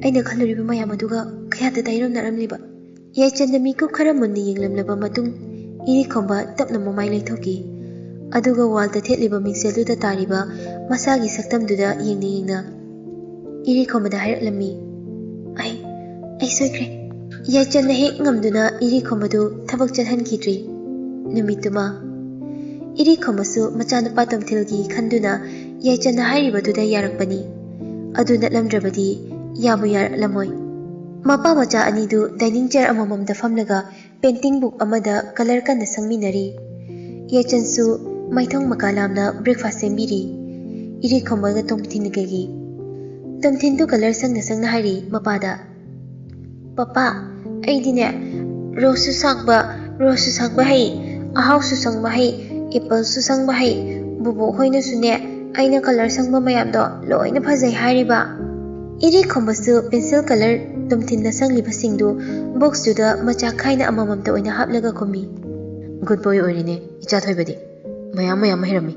ꯑꯩꯅ ꯈꯜꯂꯨꯔꯤꯕ ꯃꯌꯥꯝ ꯑꯗꯨꯒ ꯀꯌꯥꯗ ꯇꯥꯏꯔꯝꯅꯔꯝꯂꯤꯕ꯫ ꯌꯥꯏꯆꯟꯗ ꯃꯤꯀꯨꯞ ꯈꯔ ꯃꯨꯟꯅ ꯌꯦꯡꯂꯝꯂꯕ ꯃꯇꯨꯡ ꯏꯔꯤꯈꯣꯝꯕ ꯇꯞꯅ ꯃꯃꯥꯏ ꯂꯩꯊꯣꯛꯈꯤ꯫ ꯑꯗꯨꯒ wallꯗ ꯊꯦꯠꯂꯤꯕ ꯃꯤꯡꯁꯦꯜꯗꯨꯗ ꯇꯥꯔꯤꯕ ꯃꯁꯥꯒꯤ ꯁꯛꯇꯝꯗꯨꯗ ꯌꯦꯡꯅ ꯌꯦꯡꯅ ꯏꯔꯤꯈꯣꯝꯕꯗ ꯍꯥꯏꯔꯛꯂꯝꯃꯤ, "ꯑꯩ, ꯑꯩ ꯁꯣꯏꯈ꯭ꯔꯦ꯫" ꯌꯥꯏꯆꯟꯅ ꯍꯦꯛ ꯉꯝꯗꯨꯅ ꯏꯔꯤꯈꯣꯝꯕꯗꯨ ꯊꯕꯛ ꯆꯠꯍꯟꯈꯤꯗ꯭ꯔꯤ꯫ ꯅꯨꯃꯤꯠꯇꯨꯃ ꯏꯔꯤꯈꯣꯝꯕꯁꯨ ꯃꯆꯥꯅꯨꯄꯥ ꯇꯣꯝꯊꯤꯜꯒꯤ ꯈꯟꯗꯨꯅ ꯌꯥꯏꯆꯟꯅ ꯍꯥꯏꯔꯤꯕꯗꯨꯗ ꯌꯥꯔꯛꯄꯅꯤ꯫ ꯑꯗꯨ ꯅꯠꯂꯝꯗ꯭ꯔꯕꯗꯤ ꯌꯥꯕꯨ ꯌꯥꯔꯛꯂꯝꯃꯣꯏ꯫ ꯃꯄꯥ ꯃꯆꯥ ꯑꯅꯤꯗꯨ dining chair ꯑꯃꯃꯝꯗ ꯐꯝꯂꯒ painting book ꯑꯃꯗ colour ꯀꯟꯅ ꯁꯪꯃꯤꯟꯅꯔꯤ꯫ ꯌꯥꯏꯆꯟꯁꯨ ꯃꯥꯏꯊꯣꯡ ꯃꯀꯥ ꯂꯥꯝꯅ breakfast ꯁꯦꯝꯕꯤꯔꯤ꯫ ꯏꯔꯤꯈꯣꯝꯕꯒ ꯇꯣꯝꯊꯤꯟꯒꯒꯤ꯫ ꯇꯣꯝꯊꯤꯟꯗꯨ colour ꯁꯪꯅ ꯁꯪꯅ ꯍꯥꯏꯔꯤ ꯃꯄꯥꯗ, "ꯄꯄꯥ, ꯑꯩꯗꯤꯅꯦ, roseꯁꯨ ꯁꯪꯕ, roseꯁꯨ ꯁꯪꯕ ꯍꯩ, ꯑꯍꯥꯎꯁꯨ ꯁꯪꯕ ꯍꯩ, appleꯁꯨ ꯁꯪꯕ ꯍꯩ꯫ ꯕꯨꯕꯣꯛ ꯍꯣꯏꯅꯁꯨꯅꯦ, ꯑꯩꯅ colour ꯁꯪꯕ ꯃꯌꯥꯝꯗꯣ ꯂꯣꯏꯅ ꯐꯖꯩ ꯍꯥꯏꯔꯤꯕ꯫" ꯏꯔꯤꯈꯣꯝꯕꯁꯨ pencil colour ꯇꯣꯝꯊꯤꯟꯅ ꯁꯪꯂꯤꯕꯁꯤꯡꯗꯨ boxꯇꯨꯗ ꯃꯆꯥ ꯈꯥꯏꯅ ꯑꯃꯃꯝꯇ ꯑꯣꯏꯅ ꯍꯥꯞꯂꯒ ꯈꯨꯝꯃꯤ꯫ "Good boy ꯑꯣꯏꯔꯤꯅꯦ ꯏꯆꯥ ꯊꯣꯏꯕꯗꯤ꯫ ꯃꯌꯥꯝ ꯃꯌꯥꯝ ꯍꯩꯔꯝꯃꯤ꯫"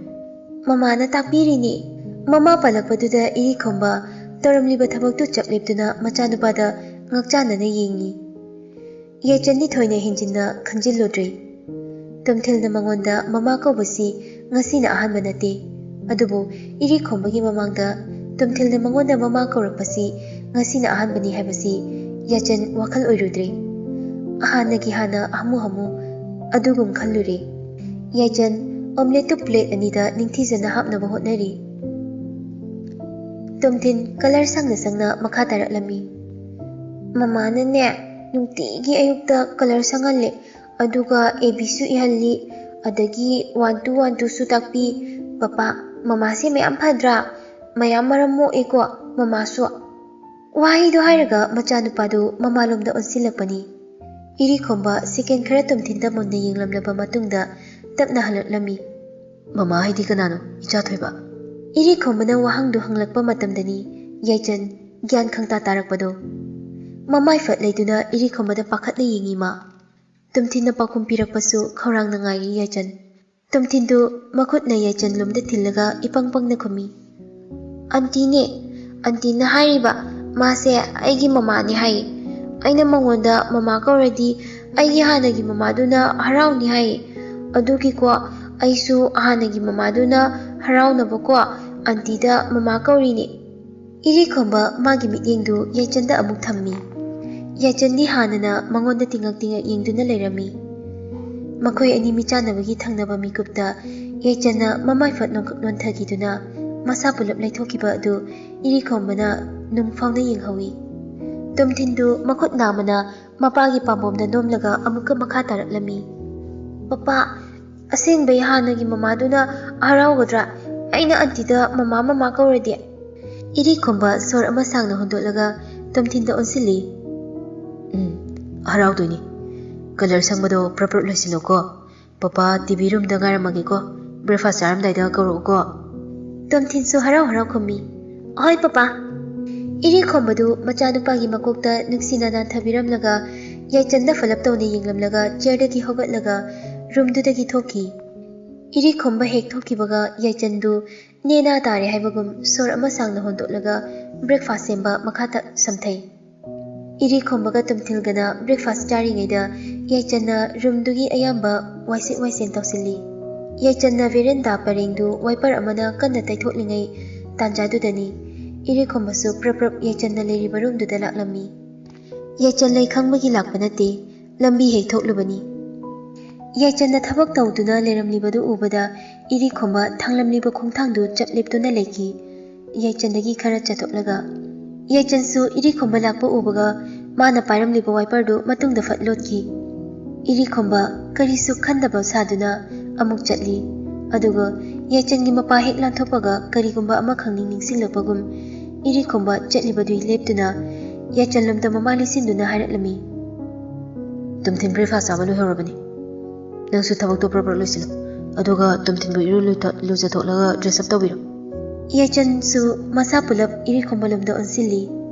"ꯃꯃꯥꯅ ꯇꯥꯛꯄꯤꯔꯤꯅꯤ꯫ ꯃꯃꯥ ꯄꯜꯂꯛꯄꯗꯨꯗ ꯏꯔꯤꯈꯣꯝꯕ ꯇꯧꯔꯝꯂꯤꯕ ꯊꯕꯛꯇꯨ ꯆꯞ ꯂꯦꯞꯇꯨꯅ ꯃꯆꯥꯅꯨꯄꯥꯗ ꯉꯛꯆꯥꯟꯅꯅ ꯌꯦꯡꯉꯤ꯫ ꯌꯥꯏꯆꯟꯗꯤ ꯊꯣꯏꯅ ꯍꯦꯟꯖꯤꯟꯅ ꯈꯟꯖꯤꯜꯂꯨꯗ꯭ꯔꯦ꯫ ꯇꯣꯝꯊꯤꯜꯅ ꯃꯉꯣꯟꯗ ꯃꯃꯥ ꯀꯧꯕꯁꯤ ꯉꯁꯤꯅ ꯑꯍꯥꯟꯕ ꯅꯠꯇꯦ꯫ ꯑꯗꯨꯕꯨ ꯏꯔꯤꯈꯣꯝꯕꯒꯤ ꯃꯃꯥꯡꯗ ꯇꯣꯝꯊꯤꯜꯅ ꯃꯉꯣꯟꯗ ꯃꯃꯥ ꯀꯧꯔꯛꯄꯁꯤ ꯉꯁꯤꯅ ꯑꯍꯥꯟꯕꯅꯤ ꯍꯥꯏꯕꯁꯤ ꯌꯥꯏꯆꯟ ꯋꯥꯈꯜ ꯑꯣꯏꯔꯨꯗ꯭ꯔꯦ꯫ ꯍꯥꯟꯅꯒꯤ ꯍꯥꯟꯅ ꯍꯥꯃꯨ ꯍꯥꯃꯨ ꯑꯗꯨꯒꯨꯝ ꯈꯜꯂꯨꯔꯦ꯫ ꯌꯥꯏꯆꯟ omelette ꯇꯨ plate ꯑꯅꯤꯗ ꯅꯤꯡꯊꯤꯖꯅ ꯍꯥꯞꯅꯕ ꯍꯣꯠꯅꯔꯤ꯫ ꯇꯣꯝꯊꯤꯟ colour ꯁꯪꯅ ꯁꯪꯅ ꯃꯈꯥ ꯇꯥꯔꯛꯂꯝꯃꯤ꯫ "ꯃꯃꯥꯅꯅꯦ, ꯅꯨꯡꯇꯤꯒꯤ ꯑꯌꯨꯛꯇ colour ꯁꯪꯍꯜꯂꯦ, ꯑꯗꯨꯒ A B ꯁꯨ ꯏꯍꯜꯂꯤ, ꯑꯗꯒꯤ one two one two ꯁꯨ ꯇꯥꯛꯄꯤ꯫ ꯄꯄꯥ, ꯃꯃꯥꯁꯦ ꯃꯌꯥꯝ ꯐꯗ꯭ꯔꯥ? ꯃꯌꯥꯝ ꯃꯔꯝ ꯃꯣꯛꯑꯦꯀꯣ ꯃꯃꯥꯁꯨ꯫" ꯋꯥꯍꯩꯗꯣ ꯍꯥꯏꯔꯒ ꯃꯆꯥꯅꯨꯄꯥꯗꯨ ꯃꯃꯥꯂꯣꯝꯗ ꯑꯣꯟꯁꯤꯜꯂꯛꯄꯅꯤ꯫ ꯏꯔꯤꯈꯣꯝꯕ second ꯈꯔ ꯇꯣꯝꯊꯤꯟꯗ ꯃꯨꯟꯅ ꯌꯦꯡꯂꯝꯂꯕ ꯃꯇꯨꯡꯗ ꯇꯞꯅ ꯍꯜꯂꯛꯂꯝꯃꯤ꯫ "ꯃꯃꯥ ꯍꯥꯏꯗꯤ ꯀꯅꯥꯅꯣ, ꯏꯆꯥ ꯊꯣꯏꯕ?" ꯏꯔꯤꯈꯣꯝꯕꯅ ꯋꯥꯍꯪꯗꯨ ꯍꯪꯂꯛꯄ ꯃꯇꯝꯗꯅꯤ ꯌꯥꯏꯆꯟ ꯒ꯭ꯌꯥꯟ ꯈꯪꯇꯥ ꯇꯥꯔꯛꯄꯗꯣ꯫ ꯃꯃꯥꯏ ꯐꯠ ꯂꯩꯗꯨꯅ ꯏꯔꯤꯈꯣꯝꯕꯗ ꯄꯥꯈꯠꯅ ꯌꯦꯡꯉꯤ ꯃꯥ꯫ ꯇꯣꯝꯊꯤꯟꯅ ꯄꯥꯎꯈꯨꯝ ꯄꯤꯔꯛꯄꯁꯨ ꯈꯧꯔꯥꯡꯅ ꯉꯥꯏꯔꯤ ꯌꯥꯏꯆꯟ꯫ ꯇꯣꯝꯊꯤꯟꯗꯨ ꯃꯈꯨꯠꯅ ꯌꯥꯏꯆꯟ ꯂꯣꯝꯗ ꯊꯤꯜꯂꯒ ꯏꯄꯪ ꯄꯪꯅ ꯈꯨꯝꯃꯤ꯫ "ꯑꯟꯇꯤꯅꯦ, ꯑꯟꯇꯤꯅ ꯍꯥꯏꯔꯤꯕ, ꯃꯥꯁꯦ ꯑꯩꯒꯤ ꯃꯃꯥꯅꯦ ꯍꯥꯏꯌꯦ꯫ ꯑꯩꯅ ꯃꯉꯣꯟꯗ ꯃꯃꯥ ꯀꯧꯔꯗꯤ ꯑꯩꯒꯤ ꯍꯥꯟꯅꯒꯤ ꯃꯃꯥꯗꯨꯅ ꯍꯔꯥꯎꯅꯤ ꯍꯥꯏꯌꯦ꯫ ꯑꯗꯨꯒꯤꯀꯣ ꯑꯩꯁꯨ ꯍꯥꯟꯅꯒꯤ ꯃꯃꯥꯗꯨꯅ ꯍꯔꯥꯎꯅꯕꯀꯣ ꯑꯟꯇꯤꯗ ꯃꯃꯥ ꯀꯧꯔꯤꯅꯦ꯫" ꯏꯔꯤꯈꯣꯝꯕ ꯃꯥꯒꯤ ꯃꯤꯠꯌꯦꯡꯗꯨ ꯌꯥꯏꯆꯟꯗ ꯑꯃꯨꯛ ꯊꯝꯃꯤ꯫ ꯌꯥꯏꯆꯟꯗꯤ ꯍꯥꯟꯅꯅ ꯃꯉꯣꯟꯗ ꯇꯤꯡꯉꯛ ꯇꯤꯡꯉꯛ ꯌꯦꯡꯗꯨꯅ ꯂꯩꯔꯝꯃꯤ꯫ ꯃꯈꯣꯏ ꯑꯅꯤ ꯃꯤꯆꯥꯟꯅꯕꯒꯤ ꯊꯪꯅꯕ ꯃꯤꯀꯨꯞꯇ ꯌꯥꯏꯆꯟꯅ ꯃꯃꯥꯏ ꯐꯠ ꯅꯣꯟꯈꯛ ꯅꯣꯟꯊꯈꯤꯗꯨꯅ ꯃꯁꯥ ꯄꯨꯂꯞ ꯂꯩꯊꯣꯛꯈꯤꯕ ꯑꯗꯨ ꯏꯔꯤꯈꯣꯝꯕꯅ ꯅꯨꯡ ꯐꯥꯎꯅ ꯌꯦꯡꯍꯧꯏ꯫ ꯇꯣꯝꯊꯤꯟꯗꯨ ꯃꯈꯨꯠ ꯅꯥꯝꯃꯅ ꯃꯄꯥꯒꯤ ꯄꯥꯝꯕꯣꯝꯗ ꯅꯣꯝꯂꯒ ꯑꯃꯨꯛꯀ ꯃꯈꯥ ꯇꯥꯔꯛꯂꯝꯃꯤ꯫ "ꯄꯄꯥ, ꯑꯁꯦꯡꯕꯩ ꯍꯥꯟꯅꯒꯤ ꯃꯃꯥꯗꯨꯅ ꯍꯔꯥꯎꯒꯗ꯭ꯔꯥ? ꯑꯩꯅ ꯑꯟꯇꯤꯗ ꯃꯃꯥ ꯃꯃꯥ ꯀꯧꯔꯗꯤ?" ꯏꯔꯤꯈꯣꯝꯕ ꯁꯣꯔ ꯑꯃ ꯁꯥꯡꯅ ꯍꯣꯟꯗꯣꯛꯂꯒ ꯇꯣꯝꯊꯤꯟꯗ ꯑꯣꯟꯁꯤꯜꯂꯤ꯫ "ꯎꯝ, ꯍꯔꯥꯎꯗꯣꯏꯅꯤ꯫ Colour ꯁꯪꯕꯗꯣ ꯄ꯭ꯔꯞ ꯄ꯭ꯔꯞ ꯂꯣꯏꯁꯤꯜꯂꯣꯀꯣ꯫ ꯄꯄꯥ T V room ꯗ ꯉꯥꯏꯔꯝꯃꯒꯦꯀꯣ꯫ Breakfast ꯆꯥꯔꯝꯗꯥꯏꯗ ꯀꯧꯔꯛꯎꯀꯣ꯫" ꯇꯣꯝꯊꯤꯟꯁꯨ ꯍꯔꯥꯎ ꯍꯔꯥꯎ ꯈꯨꯝꯃꯤ, "ꯑꯍꯣꯏ ꯄꯄꯥ꯫" ꯏꯔꯤꯈꯣꯝꯕꯗꯨ ꯃꯆꯥꯅꯨꯄꯥꯒꯤ ꯃꯀꯣꯛꯇ ꯅꯨꯡꯁꯤꯅ ꯅꯥꯟꯊꯕꯤꯔꯝꯂꯒ ꯌꯥꯏꯆꯟꯗ ꯐꯂꯞ ꯇꯧꯅ ꯌꯦꯡꯂꯝꯂꯒ chair ꯗꯒꯤ ꯍꯧꯒꯠꯂꯒ room ꯗꯨꯗꯒꯤ ꯊꯣꯛꯈꯤ꯫ ꯏꯔꯤꯈꯣꯝꯕ ꯍꯦꯛ ꯊꯣꯛꯈꯤꯕꯒ ꯌꯥꯏꯆꯟꯗꯨ ꯅꯦꯅꯥ ꯇꯥꯔꯦ ꯍꯥꯏꯕꯒꯨꯝ ꯁꯣꯔ ꯑꯃ ꯁꯥꯡꯅ ꯍꯣꯟꯗꯣꯛꯂꯒ breakfast ꯁꯦꯝꯕ ꯃꯈꯥ ꯇ-, ꯁꯝꯊꯩ꯫ ꯏꯔꯤꯈꯣꯝꯕꯒ ꯇꯨꯝꯊꯤꯜꯒꯅ breakfast ꯆꯥꯔꯤꯉꯩꯗ ꯌꯥꯏꯆꯟꯅ roomꯗꯨꯒꯤ ꯑꯌꯥꯝꯕ ꯋꯥꯏꯁꯤꯠ ꯋꯥꯏꯁꯦꯡ ꯇꯧꯁꯤꯜꯂꯤ꯫ ꯌꯥꯏꯆꯟꯅ veranda ꯄꯔꯦꯡꯗꯨ wiper ꯑꯃꯅ ꯀꯟꯅ ꯇꯩꯊꯣꯛꯂꯤꯉꯩ ꯇꯥꯟꯖꯥꯗꯨꯗꯅꯤ ꯏꯔꯤꯈꯣꯝꯕꯁꯨ ꯄ꯭ꯔꯞ ꯄ꯭ꯔꯞ ꯌꯥꯏꯆꯟꯅ ꯂꯩꯔꯤꯕ roomꯗꯨꯗ ꯂꯥꯛꯂꯝꯃꯤ꯫ ꯌꯥꯏꯆꯟ ꯂꯩ ꯈꯪꯕꯒꯤ ꯂꯥꯛꯄ ꯅꯠꯇꯦ, ꯂꯝꯕꯤ ꯍꯦꯛ ꯊꯣꯛꯂꯨꯕꯅꯤ꯫ ꯌꯥꯏꯆꯟꯅ ꯊꯕꯛ ꯇꯧꯗꯨꯅ ꯂꯩꯔꯝꯂꯤꯕꯗꯨ ꯎꯕꯗ ꯏꯔꯤꯈꯣꯝꯕ ꯊꯥꯡꯂꯝꯂꯤꯕ ꯈꯣꯡꯊꯥꯡꯗꯨ ꯆꯞ ꯂꯦꯞꯇꯨꯅ ꯂꯩꯈꯤ꯫ ꯌꯥꯏꯆꯟꯗꯒꯤ ꯈꯔ ꯆꯠꯊꯣꯛꯂꯒ ꯌꯥꯏꯆꯟꯁꯨ ꯏꯔꯤꯈꯣꯝꯕ ꯂꯥꯛꯄ ꯎꯕꯒ ꯃꯥꯅ ꯄꯥꯏꯔꯝꯂꯤꯕ wiperꯗꯨ ꯃꯇꯨꯡꯗ ꯐꯠ ꯂꯣꯠꯈꯤ꯫ ꯏꯔꯤꯈꯣꯝꯕ ꯀꯔꯤꯁꯨ ꯈꯟꯗꯕ ꯁꯥꯗꯨꯅ ꯑꯃꯨꯛ ꯆꯠꯂꯤ꯫ ꯑꯗꯨꯒ ꯌꯥꯏꯆꯟꯒꯤ ꯃꯄꯥ ꯍꯦꯛ ꯂꯥꯟꯊꯣꯛꯄꯒ ꯀꯔꯤꯒꯨꯝꯕ ꯑꯃꯈꯪ ꯅꯤꯡ-, ꯅꯤꯡꯁꯤꯡꯂꯛꯄꯒꯨꯝ ꯏꯔꯤꯈꯣꯝꯕ ꯆꯠꯂꯤꯕꯗꯨ ꯂꯦꯞꯇꯨꯅ ꯌꯥꯏꯆꯟꯂꯣꯝꯗ ꯃꯃꯥꯏ ꯂꯩꯁꯤꯟꯗꯨꯅ ꯍꯥꯏꯔꯛꯂꯝꯃꯤ꯫ "ꯇꯨꯝꯊꯤꯟ breakfast ꯆꯥꯕ ꯂꯣꯏꯍꯧꯔꯕꯅꯤ꯫ ꯅꯪꯁꯨ ꯊꯕꯛꯇꯣ ꯄ꯭ꯔꯞ ꯄ꯭ꯔꯞ ꯂꯣꯏꯁꯤꯜꯂꯨ꯫ ꯑꯗꯨꯒ ꯇꯨꯝꯊꯤꯟꯕꯨ ꯏꯔꯨ ꯂꯨꯊ-, ꯂꯨꯖꯊꯣꯛꯂꯒ dress up ꯇꯧꯕꯤꯔꯣ꯫" ꯌꯥꯏꯆꯟꯁꯨ ꯃꯁꯥ ꯄꯨꯂꯞ ꯏꯔꯤꯈꯣꯝꯕ ꯂꯣꯝꯗ ꯑꯣꯟꯁꯤꯜꯂꯤ꯫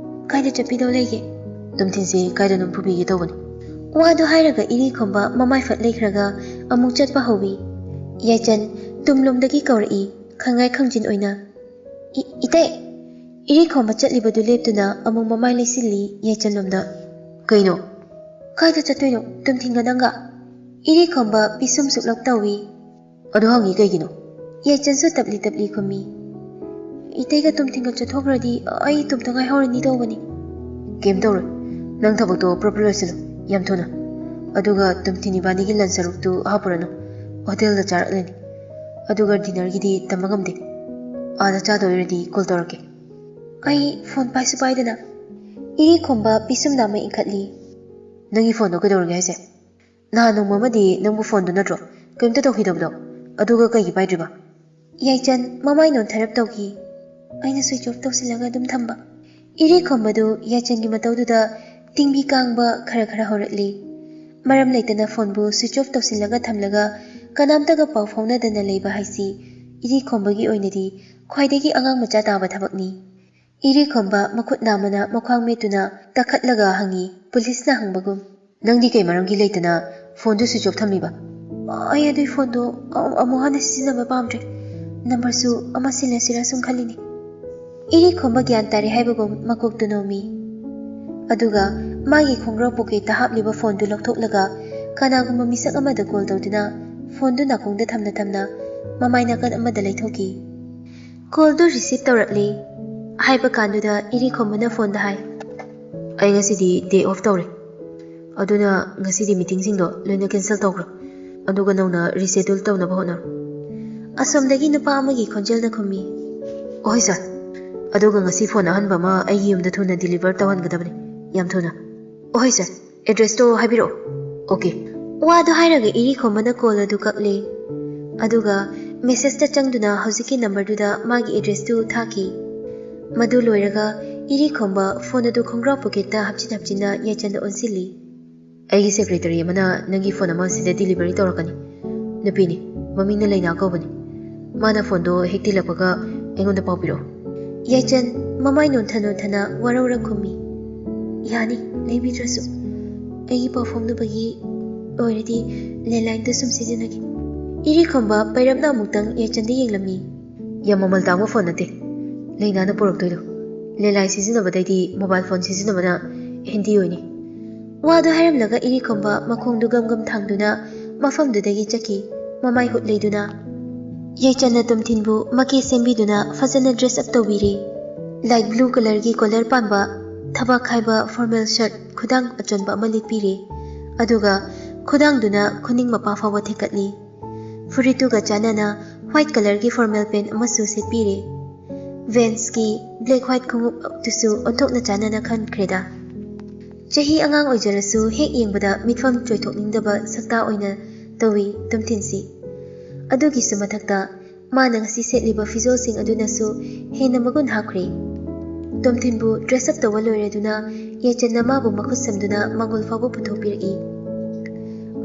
"ꯀꯥꯏꯗ ꯆꯠꯄꯤꯗꯧ ꯂꯩꯒꯦ?" "ꯇꯨꯝꯊꯤꯟꯁꯦ ꯀꯥꯏꯗꯅꯣꯝ ꯄꯨꯕꯤꯒꯦ ꯇꯧꯕꯅꯤ꯫" ꯋꯥꯗꯨ ꯍꯥꯏꯔꯒ ꯏꯔꯤꯈꯣꯝꯕ ꯃꯃꯥꯏ ꯐꯠ ꯂꯩꯈ꯭ꯔꯒ ꯑꯃꯨꯛ ꯆꯠꯄ ꯍꯧꯏ꯫ ꯌꯥꯏꯆꯟ ꯇꯨꯝꯂꯣꯝꯗꯒꯤ ꯀꯧꯔꯛꯏ, ꯈꯪꯉꯥꯏ ꯈꯪꯖꯤꯟ ꯑꯣꯏꯅ꯫ "ꯏ-, ꯏꯇꯩ!" ꯏꯔꯤꯈꯣꯝꯕ ꯆꯠꯂꯤꯕꯗꯨ ꯂꯦꯞꯇꯨꯅ ꯑꯃꯨꯛ ꯃꯃꯥꯏ ꯂꯩꯁꯤꯜꯂꯤ ꯌꯥꯏꯆꯟꯂꯣꯝꯗ꯫ "ꯀꯩꯅꯣ?" "ꯀꯥꯏꯗ ꯆꯠꯇꯣꯏꯅꯣ? ꯇꯨꯝꯊꯤꯟꯒ ꯅꯪꯒ?" ꯏꯔꯤꯈꯣꯝꯕ ꯄꯤꯁꯨꯝ ꯁꯨꯛꯂꯞ ꯇꯧꯏ꯫ "ꯑꯗꯨ ꯍꯪꯉꯤ ꯀꯩꯒꯤꯅꯣ?" ꯌꯥꯏꯆꯟꯁꯨ ꯇꯞꯂꯤ ꯇꯞꯂꯤ ꯈꯨꯝꯃꯤ꯫ "ꯏꯇꯩꯒ ꯇꯨꯝꯊꯤꯟꯒ ꯆꯠꯊꯣꯛꯈ꯭ꯔꯗꯤ ꯑꯩ ꯏꯇꯣꯝꯇ ꯉꯥꯏꯍꯧꯔꯅꯤ ꯇꯧꯕꯅꯤ꯫" "ꯀꯩꯝ ꯇꯧꯔꯣꯏ꯫ ꯅꯪ ꯊꯕꯛꯇꯣ ꯄ꯭ꯔꯞ ꯄ꯭ꯔꯞ ꯂꯣꯏꯁꯤꯜꯂꯨ, ꯌꯥꯝ ꯊꯨꯅ꯫ ꯑꯗꯨꯒ ꯇꯨꯝꯊꯤꯟ ꯏꯕꯥꯅꯤꯒꯤ lunch ꯁꯔꯨꯛꯇꯨ ꯍꯥꯞꯄꯨꯔꯅꯨ꯫ Hotelꯗ ꯆꯥꯔꯛꯂꯅꯤ꯫ ꯑꯗꯨꯒ dinnerꯒꯤꯗꯤ ꯇꯝꯕ ꯉꯝꯗꯦ꯫ ꯑꯥꯗ ꯆꯥꯗꯣꯏ ꯑꯣꯏꯔꯗꯤ call ꯇꯧꯔꯛꯀꯦ꯫" ꯑꯩ phone ꯄꯥꯏꯁꯨ ꯄꯥꯏꯗꯅ꯫ ꯏꯔꯤꯈꯣꯝꯕ ꯄꯤꯁꯨꯝ ꯅꯥꯝꯃ ꯏꯟꯈꯠꯂꯤ꯫ "ꯅꯪꯒꯤ phoneꯗꯣ ꯀꯩꯗꯧꯔꯒꯦ ꯍꯥꯏꯁꯦ? ꯅꯍꯥꯟ ꯅꯣꯡꯃ ꯑꯃꯗꯤ ꯅꯪꯕꯨ phoneꯗꯣ ꯅꯠꯇ꯭ꯔꯣ ꯀꯔꯤꯝꯇ ꯇꯧꯈꯤꯗꯕꯗꯣ? ꯑꯗꯨꯒ ꯀꯩꯒꯤ ꯄꯥꯏꯗ꯭ꯔꯤꯕ?" ꯌꯥꯏꯆꯟ ꯃꯃꯥꯏ ꯅꯣꯟꯊꯔꯞ ꯇꯧꯈꯤ꯫ "ꯑꯩꯅ switch off ꯇꯧꯁꯤꯜꯂꯒ ꯑꯗꯨꯝ ꯊꯝꯕ꯫" ꯏꯔꯤꯈꯣꯝꯕꯗꯨ ꯌꯥꯏꯆꯟꯒꯤ ꯃꯇꯧꯗꯨꯗ ꯇꯤꯡꯕꯤ ꯀꯥꯡꯕ ꯈꯔ ꯈꯔ ꯍꯧꯔꯛꯂꯤ꯫ ꯃꯔꯝ ꯂꯩꯇꯅ phoneꯕꯨ switch off ꯇꯧꯁꯤꯜꯂꯒ ꯊꯝꯂꯒ ꯀꯅꯥꯝꯇꯒ ꯄꯥꯎ ꯐꯥꯎꯅꯗꯅ ꯂꯩꯕ ꯍꯥꯏꯁꯤ ꯏꯔꯤꯈꯣꯝꯕꯒꯤ ꯑꯣꯏꯅꯗꯤ ꯈ꯭ꯋꯥꯏꯗꯒꯤ ꯑꯉꯥꯡ ꯃꯆꯥ ꯇꯥꯕ ꯊꯕꯛꯅꯤ꯫ ꯏꯔꯤꯈꯣꯝꯕ ꯃꯈꯨꯠ ꯅꯥꯝꯃꯅ ꯃꯈ꯭ꯋꯥꯡ ꯃꯦꯠꯇꯨꯅ ꯀꯥꯈꯠꯂꯒ ꯍꯪꯉꯤ, ꯄꯨꯂꯤꯁꯅ ꯍꯪꯕꯒꯨꯝ꯫ "ꯅꯪꯗꯤ ꯀꯩ ꯃꯔꯝꯒꯤ ꯂꯩꯇꯅ phoneꯗꯨ switch off ꯊꯝꯃꯤꯕ?" "ꯑꯩ ꯑꯗꯨꯏ phoneꯗꯣ ꯑ-, ꯑꯃꯨꯛ ꯍꯟꯅ ꯁꯤꯖꯤꯟꯅꯕ ꯄꯥꯝꯗ꯭ꯔꯦ꯫ ꯅꯝꯕꯔꯁꯨ ꯑꯃ ꯁꯤꯜꯂꯁꯤꯔꯥ ꯁꯨꯝ ꯈꯜꯂꯤꯅꯤ꯫ ꯏꯔꯤꯈꯣꯝꯕ ꯒ꯭ꯌꯥꯟ ꯇꯥꯔꯦ ꯍꯥꯏꯕꯒꯨꯝ ꯃꯀꯣꯛꯇꯨ ꯅꯣꯝꯃꯤ꯫ ꯑꯗꯨꯒ ꯃꯥꯒꯤ ꯈꯣꯡꯒ꯭ꯔꯥꯎ ꯄꯣꯀꯦꯠꯇ ꯍꯥꯞꯂꯤꯕ ꯐꯣꯟꯗꯨ ꯂꯧꯊꯣꯛꯂꯒ ꯀꯅꯥꯒꯨꯝꯕ ꯃꯤꯁꯛ ꯑꯃꯗ ꯀꯣꯜ ꯇꯧꯗꯨꯅ ꯐꯣꯟꯗꯨ ꯅꯥꯀꯣꯡꯗ ꯊꯝꯅ ꯊꯝꯅ ꯃꯃꯥꯏ ꯅꯥꯀꯟ ꯑꯃꯗ ꯂꯩꯊꯣꯛꯈꯤ꯫ ꯀꯣꯜꯗꯨ ꯔꯤꯁꯤꯞ ꯇꯧꯔꯛꯂꯤ꯫ ꯍꯥꯏꯕ ꯀꯥꯟꯗꯨꯗ ꯏꯔꯤꯈꯣꯝꯕꯅ ꯐꯣꯟꯗ ꯍꯥꯏ, "ꯑꯩ ꯉꯁꯤꯗꯤ ꯗꯦ ꯑꯣꯐ ꯇꯧꯔꯦ, ꯑꯗꯨꯅ ꯉꯁꯤꯗꯤ ꯃꯤꯇꯤꯡꯁꯤꯡꯗꯣ ꯂꯣꯏꯅ ꯀꯦꯟꯁꯦꯜ ꯇꯧꯈ꯭ꯔꯣ, ꯑꯗꯨꯒ ꯅꯧꯅ ꯔꯤꯁꯦꯗꯨꯜ ꯇꯧꯅꯕ ꯍꯣꯠꯅꯔꯣ꯫" ꯑꯁꯣꯝꯗꯒꯤ ꯅꯨꯄꯥ ꯑꯃꯒꯤ ꯈꯣꯟꯖꯦꯜꯅ ꯈꯨꯝꯃꯤ, "ꯑꯣꯍꯣꯏ ꯁꯥꯔ, ꯑꯗꯨꯒ ꯉꯁꯤ ꯐꯣꯟ ꯑꯍꯟꯕ ꯑꯃ ꯑꯩꯒꯤ ꯌꯨꯝꯗ ꯊꯨꯅ ꯗꯤꯂꯤꯚꯔ ꯇꯧꯍꯟꯒꯗꯕꯅꯤ, ꯌꯥꯝ ꯊꯨꯅ꯫ ꯑꯣꯍꯣꯏ ꯁꯥꯔ, ꯑꯦꯗ꯭ꯔꯦꯁꯇꯣ ꯍꯥꯏꯕꯤꯔꯛꯑꯣ꯫" "ꯑꯣꯀꯦ꯫" ꯋꯥꯗꯨ ꯍꯥꯏꯔꯒ ꯏꯔꯤꯈꯣꯝꯕꯅ ꯀꯣꯜ ꯑꯗꯨ ꯀꯛꯂꯦ꯫ ꯑꯗꯨꯒ ꯃꯦꯁꯦꯖꯇ ꯆꯪꯗꯨꯅ ꯍꯧꯖꯤꯛꯀꯤ ꯅꯝꯕꯔꯗꯨꯗ ꯃꯥꯒꯤ ꯑꯦꯗ꯭ꯔꯦꯁꯇꯨ ꯊꯥꯈꯤ꯫ ꯃꯗꯨ ꯂꯣꯏꯔꯒ ꯏꯔꯤꯈꯣꯝꯕ ꯐꯣꯟ ꯑꯗꯨ ꯈꯣꯡꯒ꯭ꯔꯥꯎ ꯄꯣꯀꯦꯠꯇ ꯍꯥꯞꯆꯤꯟ ꯍꯥꯞꯆꯤꯟꯅ ꯌꯥꯏꯆꯟꯗ ꯑꯣꯟꯁꯤꯜꯂꯤ꯫ "ꯑꯩꯒꯤ ꯁꯦꯀ꯭ꯔꯦꯇꯔꯤ ꯑꯃꯅ ꯅꯪꯒꯤ ꯐꯣꯟ ꯑꯃ ꯁꯤꯗ ꯗꯤꯂꯤꯚꯔꯤ ꯇꯧꯔꯛꯀꯅꯤ꯫ ꯅꯨꯄꯤꯅꯤ, ꯃꯃꯤꯡꯅ ꯂꯩꯅꯥ ꯀꯧꯕꯅꯤ꯫ ꯃꯥꯅ ꯐꯣꯟꯗꯣ ꯍꯦꯛ ꯊꯤꯜꯂꯛꯄꯒ ꯑꯩꯉꯣꯟꯗ ꯄꯥꯎ ꯄꯤꯔꯛꯑꯣ꯫" ꯌꯥꯏꯆꯟ ꯃꯃꯥꯏ ꯅꯣꯟꯊ ꯅꯣꯟꯊꯅ ꯋꯥꯔꯧꯔ ꯈꯨꯝꯃꯤ, "ꯌꯥꯅꯤ, ꯂꯩꯕꯤꯗ꯭ꯔꯁꯨ꯫ ꯑꯩꯒꯤ ꯄꯥꯎ ꯐꯥꯎꯅꯕꯒꯤ ꯑꯣꯏꯔꯗꯤ ꯂꯦꯟꯂꯥꯏꯟꯗ ꯁꯨꯝ ꯁꯤꯖꯤꯟꯅꯒꯦ꯫" ꯏꯔꯤꯈꯣꯝꯕ ꯄꯩꯔꯞꯅ ꯑꯃꯨꯛꯇꯪ ꯌꯥꯏꯆꯟꯗ ꯌꯦꯡꯂꯝꯃꯤ꯫ "ꯌꯥꯝ ꯃꯃꯜ ꯇꯥꯡꯕ ꯐꯣꯟ ꯅꯠꯇꯦ ꯂꯩꯅꯥꯅ ꯄꯨꯔꯛꯇꯣꯏꯗꯣ꯫ ꯂꯦꯟꯂꯥꯏꯟ ꯁꯤꯖꯤꯟꯅꯕꯗꯩꯗꯤ ꯃꯣꯕꯥꯏꯜ ꯐꯣꯟ ꯁꯤꯖꯤꯟꯅꯕꯅ ꯍꯦꯟꯗꯤ ꯑꯣꯏꯅꯤ꯫" ꯋꯥꯗꯨ ꯍꯥꯏꯔꯝꯂꯒ ꯏꯔꯤꯈꯣꯝꯕ ꯃꯈꯣꯡꯗꯨ ꯒꯝ ꯒꯝ ꯊꯥꯡꯗꯨꯅ ꯃꯐꯝꯗꯨꯗꯒꯤ ꯆꯠꯈꯤ, ꯃꯃꯥꯏ ꯍꯨꯠ ꯂꯩꯗꯨꯅ꯫ ꯌꯥꯏꯆꯟꯅ ꯇꯣꯝꯊꯤꯟꯕꯨ ꯃꯀꯦ ꯁꯦꯝꯕꯤꯗꯨꯅ ꯐꯖꯅ ꯗ꯭ꯔꯦꯁ ꯑꯞ ꯇꯧꯕꯤꯔꯦ꯫ ꯂꯥꯏꯠ ꯕ꯭ꯂꯨ ꯀꯂꯔꯒꯤ ꯀꯣꯂꯔ ꯄꯥꯟꯕ ꯊꯕꯥꯛ ꯈꯥꯏꯕ ꯐꯣꯔꯃꯦꯜ ꯁꯔꯠ ꯈꯨꯗꯥꯡ ꯑꯆꯣꯟꯕ ꯑꯃ ꯂꯤꯠꯄꯤꯔꯦ꯫ ꯑꯗꯨꯒ ꯈꯨꯗꯥꯡꯗꯨꯅ ꯈꯨꯅꯤꯡ ꯃꯄꯥ ꯐꯥꯎꯕ ꯊꯦꯛꯀꯠꯂꯤ꯫ ꯐꯨꯔꯤꯠꯇꯨꯒ ꯆꯥꯟꯅꯅ ꯋꯥꯏꯠ ꯀꯂꯔꯒꯤ ꯐꯣꯔꯃꯦꯜ ꯄꯦꯟ ꯑꯃꯁꯨ ꯁꯦꯠꯄꯤꯔꯦ꯫ ꯚꯦꯟꯁꯀꯤ ꯕ꯭ꯂꯦꯛ ꯋꯥꯏꯠ ꯈꯣꯡꯎꯞꯇꯨꯁꯨ ꯑꯣꯟꯊꯣꯛꯅ ꯆꯥꯟꯅꯅ ꯈꯟꯈ꯭ꯔꯦꯗ꯫ ꯆꯍꯤ ꯑꯉꯥꯡ ꯑꯣꯏꯖꯔꯁꯨ ꯍꯦꯛ ꯌꯦꯡꯕꯗ ꯃꯤꯠꯐꯝ ꯆꯣꯏꯊꯣꯛꯅꯤꯡꯗꯕ ꯁꯛꯇꯥ ꯑꯣꯏꯅ ꯇꯧꯏ ꯇꯣꯝꯊꯤꯟꯁꯤ꯫ ꯑꯗꯨꯒꯤꯁꯨ ꯃꯊꯛꯇ ꯃꯥꯅ ꯉꯁꯤ ꯁꯦꯠꯂꯤꯕ ꯐꯤꯖꯣꯜꯁꯤꯡ ꯑꯗꯨꯅꯁꯨ ꯍꯦꯟꯅ ꯃꯒꯨꯟ ꯍꯥꯞꯈ꯭ꯔꯦ꯫ ꯇꯣꯝꯊꯤꯟꯕꯨ ꯗ꯭ꯔꯦꯁ ꯑꯞ ꯇꯧꯕ ꯂꯣꯏꯔꯗꯨꯅ ꯌꯥꯏꯆꯟꯅ ꯃꯥꯕꯨ ꯃꯈꯨꯠ ꯁꯝꯗꯨꯅ ꯃꯥꯡꯒꯣꯜ ꯐꯥꯎꯕ ꯄꯨꯊꯣꯛꯄꯤꯔꯛꯏ꯫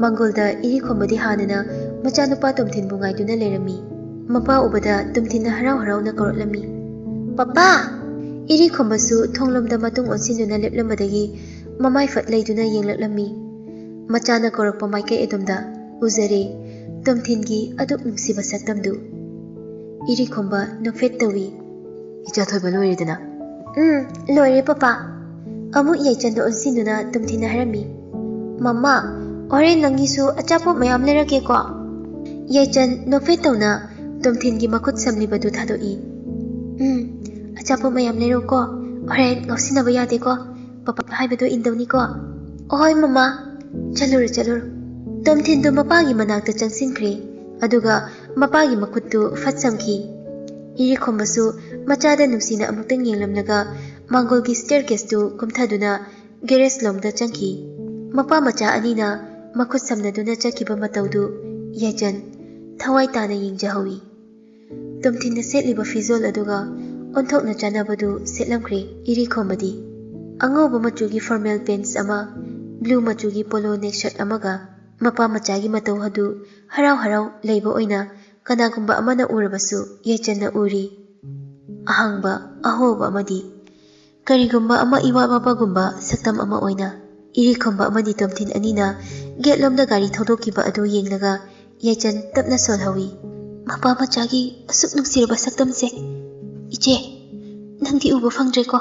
ꯃꯥꯡꯒꯣꯜꯗ ꯏꯔꯤꯈꯣꯝꯕꯗꯤ ꯍꯥꯟꯅꯅ ꯃꯆꯥꯅꯨꯄꯥ ꯇꯣꯝꯊꯤꯟꯕꯨ ꯉꯥꯏꯗꯨꯅ ꯂꯩꯔꯝꯃꯤ꯫ ꯃꯄꯥ ꯎꯕꯗ ꯇꯣꯝꯊꯤꯟꯅ ꯍꯔꯥꯎ ꯍꯔꯥꯎꯅ ꯀꯧꯔꯛꯂꯝꯃꯤ, "ꯄꯄꯥ!" ꯏꯔꯤꯈꯣꯝꯕꯁꯨ ꯊꯣꯡꯂꯣꯝꯗ ꯃꯇꯨꯡ ꯑꯣꯟꯁꯤꯟꯗꯨꯅ ꯂꯦꯞꯂꯝꯕꯗꯒꯤ ꯃꯃꯥꯏ ꯐꯠ ꯂꯩꯗꯨꯅ ꯌꯦꯡꯂꯛꯂꯝꯃꯤ꯫ ꯃꯆꯥꯅ ꯀꯧꯔꯛꯄ ꯃꯥꯏꯀꯩ ꯑꯗꯣꯝꯗ ꯎꯖꯔꯦ ꯇꯣꯝꯊꯤꯟꯒꯤ ꯑꯗꯨꯛ ꯅꯨꯡꯁꯤꯕ ꯁꯛꯇꯝꯗꯨ꯫ ꯏꯔꯤꯈꯣꯝꯕ ꯅꯣꯛꯐꯦꯠ ꯇꯧꯏ꯫ "ꯏꯆꯥ ꯊꯣꯏꯕ ꯂꯣꯏꯔꯦꯗꯅ?" "ꯎꯝ, ꯂꯣꯏꯔꯦ ꯄꯄꯥ꯫" ꯑꯃꯨꯛ ꯌꯥꯏꯆꯟꯗ ꯑꯣꯟꯁꯤꯟꯗꯨꯅ ꯇꯣꯝꯊꯤꯟꯅ ꯍꯥꯏꯔꯝꯃꯤ, "ꯃꯃꯥ, ꯍꯣꯔꯦꯟ ꯅꯪꯒꯤꯁꯨ ꯑꯆꯥꯄꯣꯠ ꯃꯌꯥꯝ ꯂꯩꯔꯛꯀꯦꯀꯣ?" ꯌꯥꯏꯆꯟ ꯅꯣꯛꯐꯦꯠ ꯇꯧꯅ ꯇꯣꯝꯊꯤꯟꯒꯤ ꯃꯈꯨꯠ ꯁꯝꯂꯤꯕꯗꯨ ꯊꯥꯗꯣꯛꯏ꯫ "ꯎꯝ, ꯑꯆꯥꯄꯣꯠ ꯃꯌꯥꯝ ꯂꯩꯔꯛꯎꯀꯣ, ꯍꯣꯔꯦꯟ ꯉꯥꯎꯁꯤꯟꯅꯕ ꯌꯥꯗꯦꯀꯣ꯫ ꯄꯄꯥ ꯍꯥꯏꯕꯗꯣ ꯏꯟꯗꯧꯅꯤꯀꯣ?" "ꯑꯍꯣꯏ ꯃꯃꯥ, ꯆꯠꯂꯨꯔꯣ ꯆꯠꯂꯨꯔꯣ꯫" ꯇꯣꯝꯊꯤꯟꯗꯨ ꯃꯄꯥꯒꯤ ꯃꯅꯥꯛꯇ ꯆꯪꯁꯤꯟꯈ꯭ꯔꯦ꯫ ꯑꯗꯨꯒ ꯃꯄꯥꯒꯤ ꯃꯈꯨꯠꯇꯨ ꯐꯠ ꯁꯝꯈꯤ꯫ ꯏꯔꯤꯈꯣꯝꯕꯁꯨ ꯃꯆꯥꯗ ꯅꯨꯡꯁꯤꯅ ꯑꯃꯨꯛꯇꯪ ꯌꯦꯡꯂꯝꯂꯒ ꯃꯥꯡꯒꯣꯜꯒꯤ ꯁ꯭ꯇꯦꯔꯀꯦꯁꯇꯨ ꯀꯨꯝꯊꯗꯨꯅ ꯒꯦꯔꯦꯖ ꯂꯣꯝꯗ ꯆꯪꯈꯤ꯫ ꯃꯄꯥ ꯃꯆꯥ ꯑꯅꯤꯅ ꯃꯈꯨꯠ ꯁꯝꯅꯗꯨꯅ ꯆꯠꯈꯤꯕ ꯃꯇꯧꯗꯨ ꯌꯥꯏꯆꯟ ꯊꯋꯥꯏ ꯇꯥꯅ ꯌꯦꯡꯖꯍꯧꯏ꯫ ꯇꯣꯝꯊꯤꯟꯅ ꯁꯦꯠꯂꯤꯕ ꯐꯤꯖꯣꯜ ꯑꯗꯨꯒ ꯑꯣꯟꯊꯣꯛꯅ ꯆꯥꯟꯅꯕꯗꯨ ꯁꯦꯠꯂꯝꯈ꯭ꯔꯦ ꯏꯔꯤꯈꯣꯝꯕꯗꯤ꯫ ꯑꯉꯧꯕ ꯃꯆꯨꯒꯤ ꯐꯣꯔꯃꯦꯜ ꯄꯦꯟꯠꯁ ꯑꯃ, ꯕ꯭ꯂꯨ ꯃꯆꯨꯒꯤ ꯄꯣꯂꯣ ꯅꯦꯛ ꯁꯔꯠ ꯑꯃꯒ ꯃꯄꯥ ꯃꯆꯥꯒꯤ ꯃꯇꯧ ꯑꯗꯨ ꯍꯔꯥꯎ ꯍꯔꯥꯎ ꯂꯩꯕ ꯑꯣꯏꯅ ꯀꯅꯥꯒꯨꯝꯕ ꯑꯃꯅ ꯎꯔꯕꯁꯨ ꯌꯥꯏꯆꯟꯅ ꯎꯔꯤ꯫ ꯑꯍꯥꯡꯕ, ꯑꯍꯣꯕ ꯑꯃꯗꯤ ꯀꯔꯤꯒꯨꯝꯕ ꯑꯃ ꯏꯋꯥꯠ ꯋꯥꯠꯄꯒꯨꯝꯕ ꯁꯛꯇꯝ ꯑꯃ ꯑꯣꯏꯅ ꯏꯔꯤꯈꯣꯝꯕ ꯑꯃꯗꯤ ꯇꯣꯝꯊꯤꯟ ꯑꯅꯤꯅ ꯒꯦꯠ ꯂꯣꯝꯗ ꯒꯥꯔꯤ ꯊꯧꯗꯣꯛꯈꯤꯕ ꯑꯗꯨ ꯌꯦꯡꯂꯒ ꯌꯥꯏꯆꯟ ꯇꯞꯅ ꯁꯣꯜꯍꯧꯏ꯫ "ꯃꯄꯥ ꯃꯆꯥꯒꯤ ꯑꯁꯨꯛ ꯅꯨꯡꯁꯤꯔꯕ ꯁꯛꯇꯝꯁꯦ꯫ ꯏꯆꯦ, ꯅꯪꯗꯤ ꯎꯕ ꯐꯪꯗ꯭ꯔꯦꯀꯣ?"